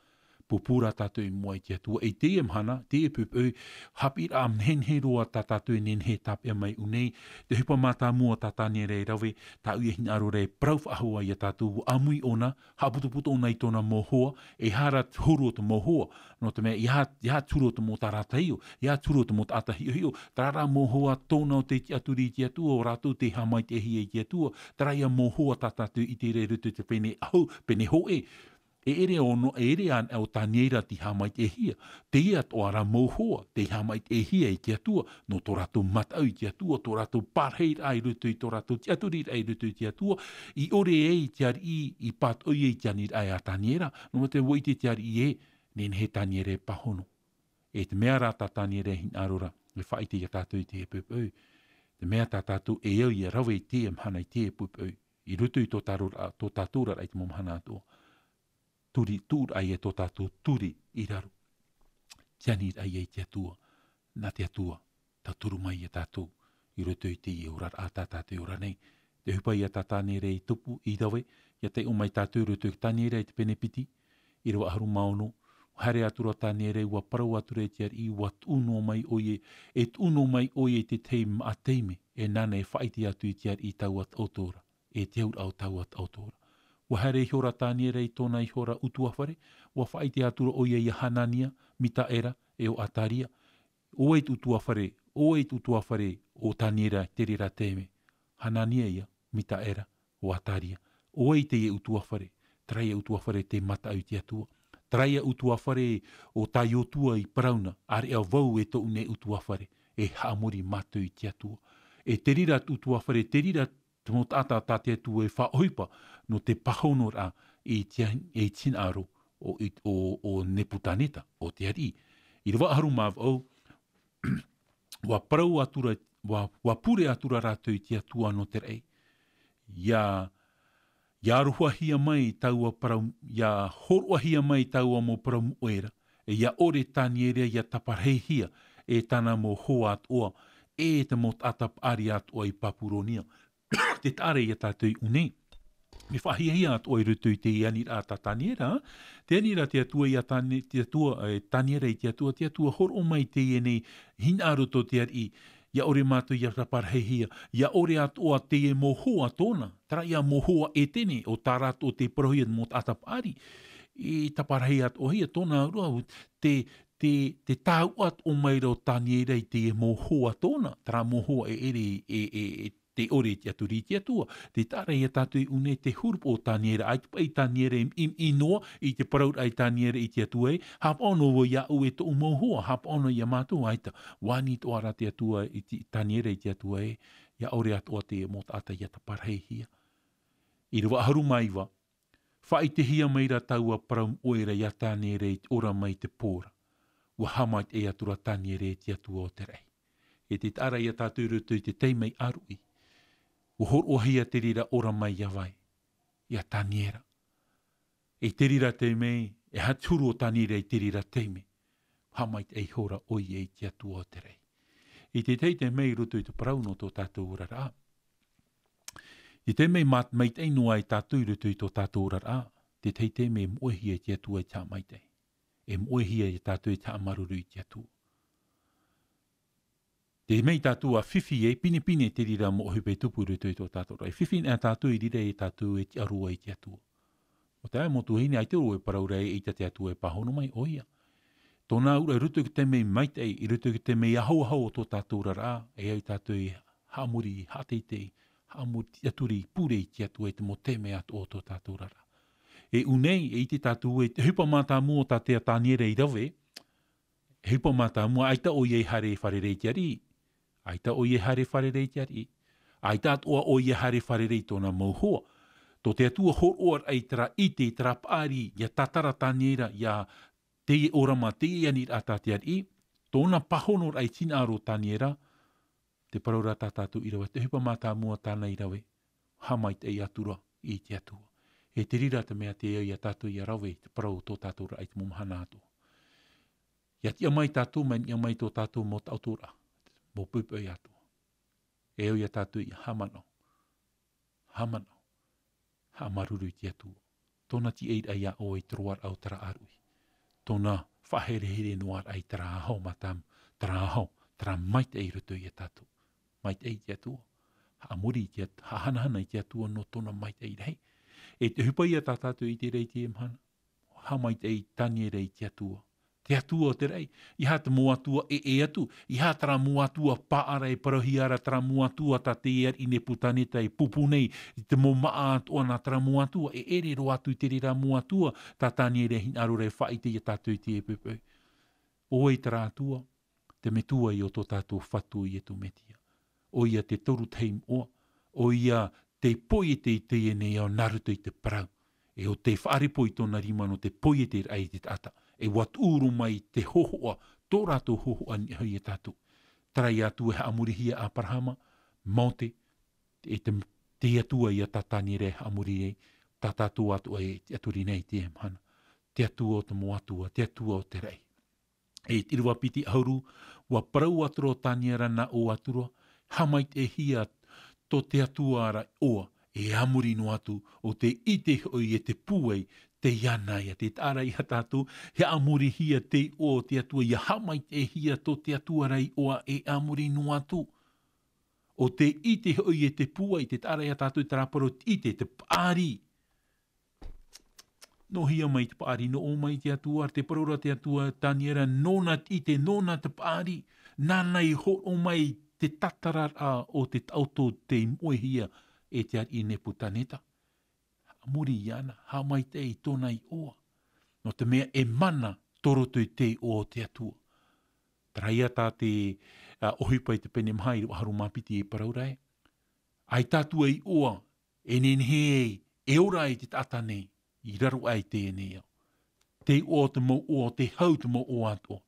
Pūpū rā tātou i mua i te Atua, i teie mahana, teie poʻipoʻi, haʻapiʻiraʻa nehenehe roa tā tātou e nehenehe e tāpeʻa mai i ʻō nei, te ʻohipa mātāmua tā Taniera e rave, tāʻu ïa hinaʻaro ra e parau faʻahou ïa tātou, ʻua ʻāmui ʻōna, haʻaputuputu ʻōna i tōna mau hoa, e aha rā te huru o te mau hoa, nō te mea, ʻeiaha, ʻeiaha te huru o te mau tārateio, ʻeiaha te huru o te mau taʻata hiʻohiʻo, terā rā mau hoa tōna ʻo tē tiʻaturi i te Atua, ʻo rātou tei haʻamaitaʻihia i te Atua, terā ïa mau hoa tā tātou i ʻite ra i roto i te pene ʻahu, pene hōʻē. E ʻere ʻo, e ʻere anaʻe ʻo Taniera tei haʻamaitaʻihia. Teie atoʻa rā mau hoa, tei haʻamaitaʻihia e te Atua, nō tō rātou mataʻu i te Atua, tō rātou pārahiraʻa i roto i tō rātou tiʻaturiraʻa i roto i te Atua, i ʻore ai te ariʻi, i pātoʻi ai te aniraʻa a Taniera, nō te mea ʻua ʻite te ariʻi ē, nehenehe Taniera e pāhono. E te mea rā tā Taniera e hinaʻaro ra, e faʻaʻite ia tātou i te poʻipoʻi. Te mea tā tātou e au ia rave i te mahana i te poʻipoʻi. I roto i tō tātou ra-, tō tātou oraraʻa i te mau mahana atoʻa. Turi, tuʻuraʻa ia tō tātou ture i raro. Te aniraʻa ia i te Atua. Nā te Atua, tauturu mai ia tātou. I roto i te oraraʻa tā tātou e ora nei. Te ʻohipa ia tā Taniera i tupu, i rave, ia taiʻo mai tātou i roto i Taniera i te pene piti, ʻīrava ʻahuru mā ono, ʻua haere atu ra Taniera, ʻua parau atu ra i te ariʻi, ʻua tuʻu noa mai ʻoia, e tuʻu noa mai ʻoia i te tahi māʻa taime, e nāna e faʻaʻite atu i te ariʻi i taua taʻoto ra, e te auraʻa o taua taʻoto ra. ʻUa haere ihora Taniera i tōna ihora ʻutuāfare, ʻua faʻaʻite atu ra ʻoia ia Hanania, Mitaera, e ʻo Ataria. ʻO vai te ʻutuāfare, ʻo vai te ʻutuāfare o Taniera i te reira taime? Hanania ia, Mitaera, ʻo Ataria. ʻO vai teie ʻutuāfare? Terā ia ʻutuāfare tei mataʻu i te Atua. Terā ia ʻutuāfare o tā Iotua i parau na, ʻāreʻa vau e tōʻu nei ʻutuāfare, e haʻamori mātou i te Atua. E te reira te ʻutuāfare, te reira te mau taʻata tā te Atua e faʻaʻohipa, nō te pāhonoraʻa i te, i te hinaʻaro o, i, o, o Nepukaneta, o te ariʻi. ʻĪrava ʻahuru mā vaʻu, ʻua parau atu ra, ʻua, ʻua pure atu ra rātou i te Atua nō te raʻi. Ia, ia arohahia mai taua parau, ia hōroʻahia mai taua mau parau moʻe ra, e ia ʻore Taniera ia taparahihia e tāna mau hoa atoʻa, e te mau taʻata paʻari atoʻa i Papuronia. Tē taʻa ra ia tātou i ʻō nei. Mea faʻahiahia atoʻa i roto i te aniraʻa tā Taniera, te aniraʻa te Atua ia Tani-, te Atua, e, Taniera i te Atua, te Atua hōroʻa mai teie nei hinaʻaro tō te ariʻi, ia ʻore mātou ia taparahihia, ia ʻore atoʻa teie mau hoa tōna, terā ia mau hoa ʻētene, ʻo tā rātou tei parauhia mau taʻata paʻari, i taparahi atoʻahia tōna auraʻa, te, te, te tāuʻa atoʻa mai ra ʻo Taniera i teie mau hoa tōna, terā mau hoa e ʻere, e, e, e, tē ʻore i te tiʻaturi i te Atua. Tē taʻa ra ia tātou i ʻō nei te huru o Taniera, ʻaita paʻi Taniera i, i, i noa, i te parauraʻa i Taniera i te Atua ē, haʻapaʻo noa vau iāʻu e tōʻu mau hoa, haʻapaʻo noa ia mātou, ʻaita, ʻua ani atoʻa ra te Atua i te, Taniera i te Atua ē, ia ʻore atoʻa te mau taʻata ia taparahihia. ʻĪrava ʻahuru mā iva, faʻaʻitehia mai ra taua parau moʻe ra ia Taniera i te ora mai te pō ra. ʻUa haʻamaitaʻi atu ra Taniera i te Atua o te raʻi. E tē taʻa ra ia tātou i roto i te taime ʻāruʻi. ʻUa hōroʻahia te reira ora mai ia vai, ia Taniera. E te reira taime, e aha te huru o Taniera i te reira taime? Haʻamaitaʻi ihora ʻoia i te Atua o te raʻi. I te tahi taime i roto i te parau nō tō tātou oraraʻa. I te taime ma-, maitaʻi noa ai tātou i roto i tō tātou oraraʻa, te tahi taime e moʻehia e te Atua i te haʻamaitaʻi. E moʻehia ia tātou i te haʻamāuruuru i te Atua. Te mea tātou ʻa fifi e pinepine te reira mau ʻohipa e tupu i roto i tō tātou oraraʻa. E fifi anaʻe tātou i reira e tātou e tiʻa roa i te Atua. ʻO te mau tuahine, ʻaita roa e parau ra ē, ʻeita te Atua e pāhono mai, ʻoia. Tōna auraʻa i roto i te mea maitaʻi, i roto i te mea ahoaho o tō tātou oraraʻa, e au tātou e haʻamori, haʻateitei, haʻamori tiʻaturi, pure i te Atua i te mau taime atoʻa o tō tātou oraraʻa. E ʻō nei, e ʻite tātou ē, te ʻohipa mātāmua o tā te Taniera i rave, ʻohipa mātāmua, ʻaita ʻoia i haere i fārerei i te ariʻi. ʻAita ʻoia i haere i fārerei i te ariʻi. ʻAita atoʻa ʻoia i haere i fārerei i tōna mau hoa. Tō te Atua hōroʻaraʻa i terā ʻite, i terā paʻari, ia tātara Taniera, ia teie ʻōrama, teie aniraʻa tā te ariʻi. Tōna pāhonoraʻa i te hinaʻaro o Taniera, te parau ra tā tātou i rave, te ʻohipa mātāmua tāna i rave, haʻamaitaʻi atu ra i te Atua. E te reira te mea tē au ia tātou ia rave i te parau o tō tātou oraraʻa i te mau mahana atoʻa. Ia tiʻa mai tātou, mai niʻa mai tō tātou mau taʻotoraʻa, mau poʻipoʻi atoʻa. E au ia tātou ia haʻamanaʻo, haʻamanaʻo, haʻamāuruuru i te Atua. Tōna tiʻairaʻa ia ʻoe i te roaraʻa o terā ʻāruʻi. Tōna faʻaherehere noa raʻa i terā aho mātāmua, terā aho, terā maitaʻi i roto ia tātou. Maitaʻi i te Atua. Haʻamori i te At-, haʻahanahana i te Atua nō tōna maitaʻi rahi. E te ʻohipa ia tā tātou i ʻite ra i teie mahana. Haʻamaitaʻi Taniera i te Atua. Te Atua o te raʻi, ʻeiaha te mau atua ʻē atu, ʻeiaha terā mau atua paʻari e parauhia ra terā mau atua tā te ariʻi Nepukaneta e pūpū nei i te mau māʻa atoʻa nā terā mau atua, e ʻere roa atu i te reira mau atua, tā Taniera e hinaʻaro ra e faʻaʻite ia tātou i teie poʻipoʻi. ʻO vai terā Atua? Te Metua ïa o tō tātou Fatu ʻo Iesu Mesia. ʻOia te toru tahi moʻa, ʻoia tei poiete i teie nei ao nā roto i te parau. E ʻo tei faʻaroʻo i tōna rima nō te poieteraʻa i te taʻata. E ʻua tuʻu roa mai te hōhoʻa, tō rātou hōhoʻa niʻa iho ia tātou. Terā ïa Atua e haʻamorihia Aperahama, Mōse, e te, te Atua ïa tā Taniera e haʻamori nei, tā tātou atoʻa e tiʻaturi nei i teie mahana. Te Atua o te mau atua, te Atua o te raʻi. E te ʻīrava piti ʻahuru, ʻua parau atu ra ʻo Taniera nā ʻō atu ra, haʻamaitaʻihia tō te Atua ra iʻoa, e a muri noa atu, ʻo tei ʻite hoʻi e te pūai, tei iāna ïa, tē taʻa ra ia tātou, e a murihia te iʻoa o te Atua, ʻia haʻamaitaʻihia tō te Atua ra iʻoa, e a muri noa atu. ʻO tei ʻite hoʻi e te pūai, tē taʻa ra ia tātou, terā parau ʻite, te paʻari. Nō hea mai te paʻari, nō ʻō mai te Atua, te parau ra te Atua, Taniera, nōna te ʻite, nōna te paʻari, nāna i hōroʻa mai te tatararaʻa o te taʻoto tei moʻehia e te ariʻi Nepukaneta. Haʻamori iāna, haʻamaitaʻi i tōna iʻoa. Nō te mea e mana tō roto i te iʻoa o te Atua. Terā ïa tā te, ā, ʻohipa i te pene maha ʻīrava ʻahuru mā piti e parau ra ē. ʻAita atu e iʻoa, e nehenehe ai, e ora ai te taʻata nei, i raro aʻe i teie nei ao. Te iʻoa o te mau iʻoa, te hau te mau iʻoa atoʻa.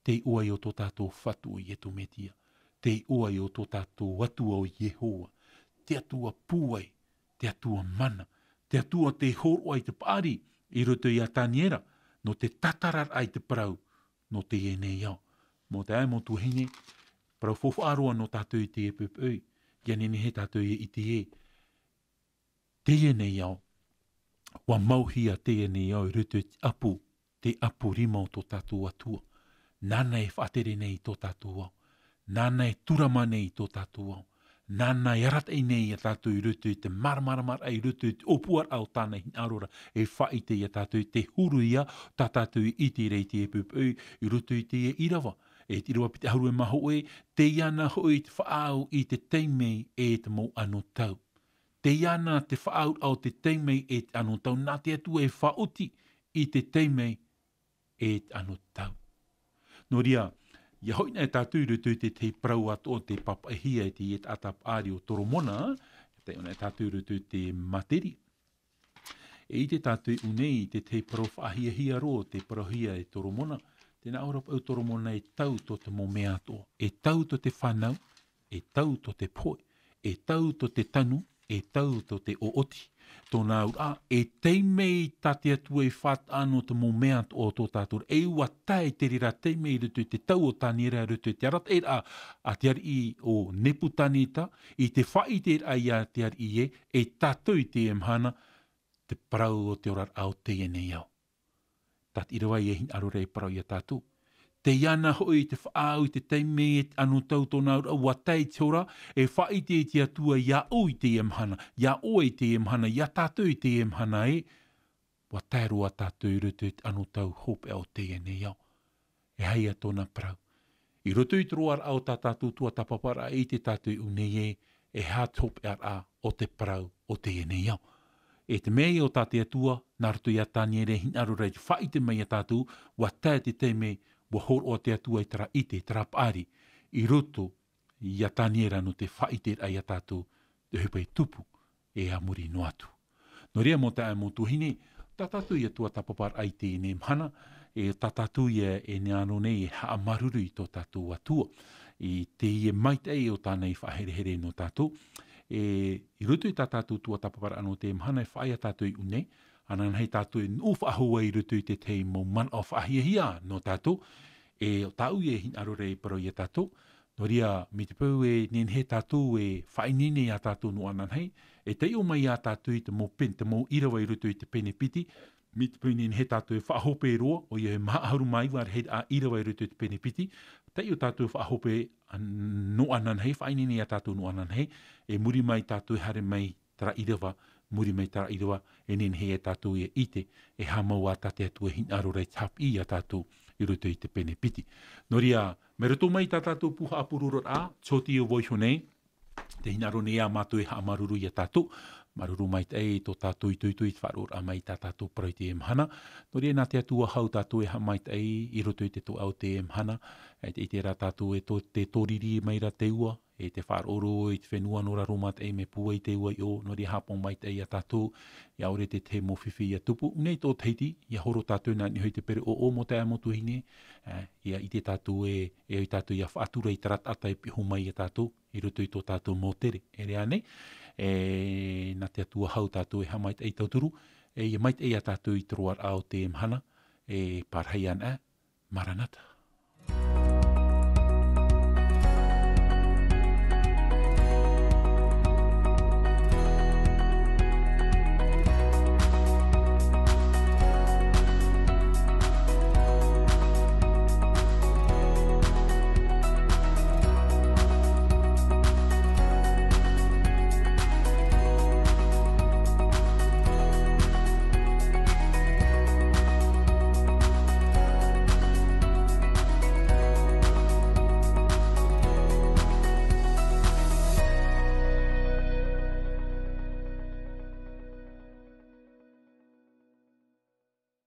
Te iʻoa ïa o tō tātou Fatu ʻo Iesu Mesia. Te iʻoa ïa o tō tātou Atua ʻo Iehova. Te Atua pūai, te Atua mana, te Atua tei hōroʻa i te paʻari, i roto ia Taniera, nō te tatararaʻa i te parau, nō teie nei ao. Mau taeaʻe, mau tuahine, parau faufaʻa roa nō tātou i teie poʻipoʻi, ʻia nehenehe tātou ʻia ʻite ē. Teie nei ao, ʻua mauhia teie nei ao i roto i te ʻapu, te ʻapu rima o tō tātou Atua. Nāna e faʻatere nei i tō tātou ao. Nāna e tūrama nei i tō tātou ao. Nāna e arataʻi nei ia tātou i roto i te māramaramaraʻa, i roto i te ʻōpuaraʻa o tāna hinaʻaro ra, e faʻaʻite ia tātou i te huru ïa, tā tātou i ʻite ra i teie poʻipoʻi, i roto i teie ʻīrava. E te ʻīrava piti ʻahuru e mā hōʻē, tei iāna hoʻi te faʻaau i te taime e te mau anotau. Tei iāna te faʻaauraʻa o te taime e te anotau, nā te Atua e faʻaoti i te taime e te anotau. Nō reira, ʻia hoʻi na e tātou i roto i te tahi parau atoʻa tei pāpaʻihia e te taʻata paʻari ʻo Toromona, e taiʻo na e tātou i roto i te Materi. E ʻite tātou i ʻō nei i te tahi parau faʻahiahia roa tei parauhia e Toromona, tē nā ʻō ra paʻi ʻo Toromona e tau tō te mau mea atoʻa, e tau tō te fānau, e tau tō te pohe, e tau tō te tanu, e tau tō te ʻoʻoti. Tōna auraʻa, e taime tā te Atua e faʻataʻa nō te mau mea atoʻa o tō tātou ra. E ʻua tae te reira taime i roto i te tau o Taniera, i roto i te arataʻiraʻa a te ariʻi ʻo Nepukaneta, i te faʻaʻiteraʻa ia te ariʻi ē, e tātou i teie mahana, te parau o te oraraʻa o teie nei ao. Tā te ʻīrava ïa e hinaʻaro ra e parau ia tātou. Tei iāna hoʻi te faʻaau i te taime e te anotau, tōna auraʻa, ʻua tae te hora, e faʻaʻite te Atua iā ʻoe i teie mahana, iā ʻoe i teie mahana, iā tātou i teie mahana ē, ʻua tae roa tātou i roto i te anotau hopeʻa o teie nei ao. E aha ïa tōna parau? I roto i te roaraʻa o tā tātou tuatāpaparaʻa, e ʻite tātou i ʻō nei ē, e aha te hopeʻaraʻa o te parau o teie nei ao. E te mea ïa o tā te Atua, nā roto ia Taniera e hinaʻaro ra i te faʻaʻite mai ia tātou, ʻua tae te taime, ʻua hōroʻa te Atua i terā ʻite, terā paʻari, i roto ia Taniera nō te faʻaʻiteraʻa ia tātou, te ʻohipa e tupu, e a muri noa atu. Nō reira, mau taeaʻe, mau tuahine, tā tātou ïa tuatāpaparaʻa i teie nei mahana, e tā tātou ïa e nehenehe nei e haʻamāuruuru i tō tātou Atua, i teie maitaʻi o tāna i faʻaherehere nō tātou. E, i roto i tā tātou tuatāpaparaʻa nō teie mahana e faʻaea tātou i ʻō nei, ananahi tātou e nuʻu faʻahou ai i roto i te tahi mau manaʻo faʻahiahia nō tātou, e ʻo tāʻu ïa e hinaʻaro ra e parau ia tātou, nō reira, mai te peu e nehenehe tātou e faʻaineine ia tātou nō ananahi, e taiʻo mai ia tātou i te mau pene, te mau ʻīrava i roto i te pene piti, mai te peu e nehenehe tātou e faʻahope roa, ʻoia e maha ʻahuru mā iva rahiraʻa ʻīrava i roto i te pene piti, taiʻo tātou e faʻahope an-, nō ananahi, faʻaineine ia tātou nō ananahi, e muri mai tātou e haere mai terā ʻīrava, muri mai terā ʻīrava, e nehenehe ia tātou e ʻite, e aha mau ā tā te Atua e hinaʻaro ra e haʻapiʻi ia tātou, i roto i te pene piti. Nō reira, mai roto mai tā tātou pū haʻapurororaʻa, tōti o vaiho nei, te hinaʻaro nei a mātou e haʻamāuruuru iā tātou, māuruuru maitaʻi i tō tātou itoito i te faʻaroʻoraʻa mai i tā tātou parau i teie mahana. Nō reira, nā te Atua hau tātou e haʻamaitaʻi i roto i te toʻa o teie mahana, e te, i terā tātou e tō, te tōriri mai ra te ua, e te faʻaroʻo i te fenua nō raro maitaʻi mea pūai te ua i ʻō, nō reira haʻapaʻo maitaʻi iā tātou, ʻia ʻore te tahi mau fifi ʻia tupu, nei tō Tahiti, ʻia horo tātou nā niʻa hoʻi te pereʻoʻo mō te ʻamotuahine, e, ʻia ʻite tātou e, e ʻoi tātou ʻia faʻatura i terā taʻata e piʻo mai iā tātou, i roto i tō tātou mau tere, e rā nei, e, nā te Atua hau tātou e haʻamaitaʻi tauturu, e, ʻia maitaʻi iā tātou i te roaraʻa o teie mahana, e, pārahi ana, Maranatha.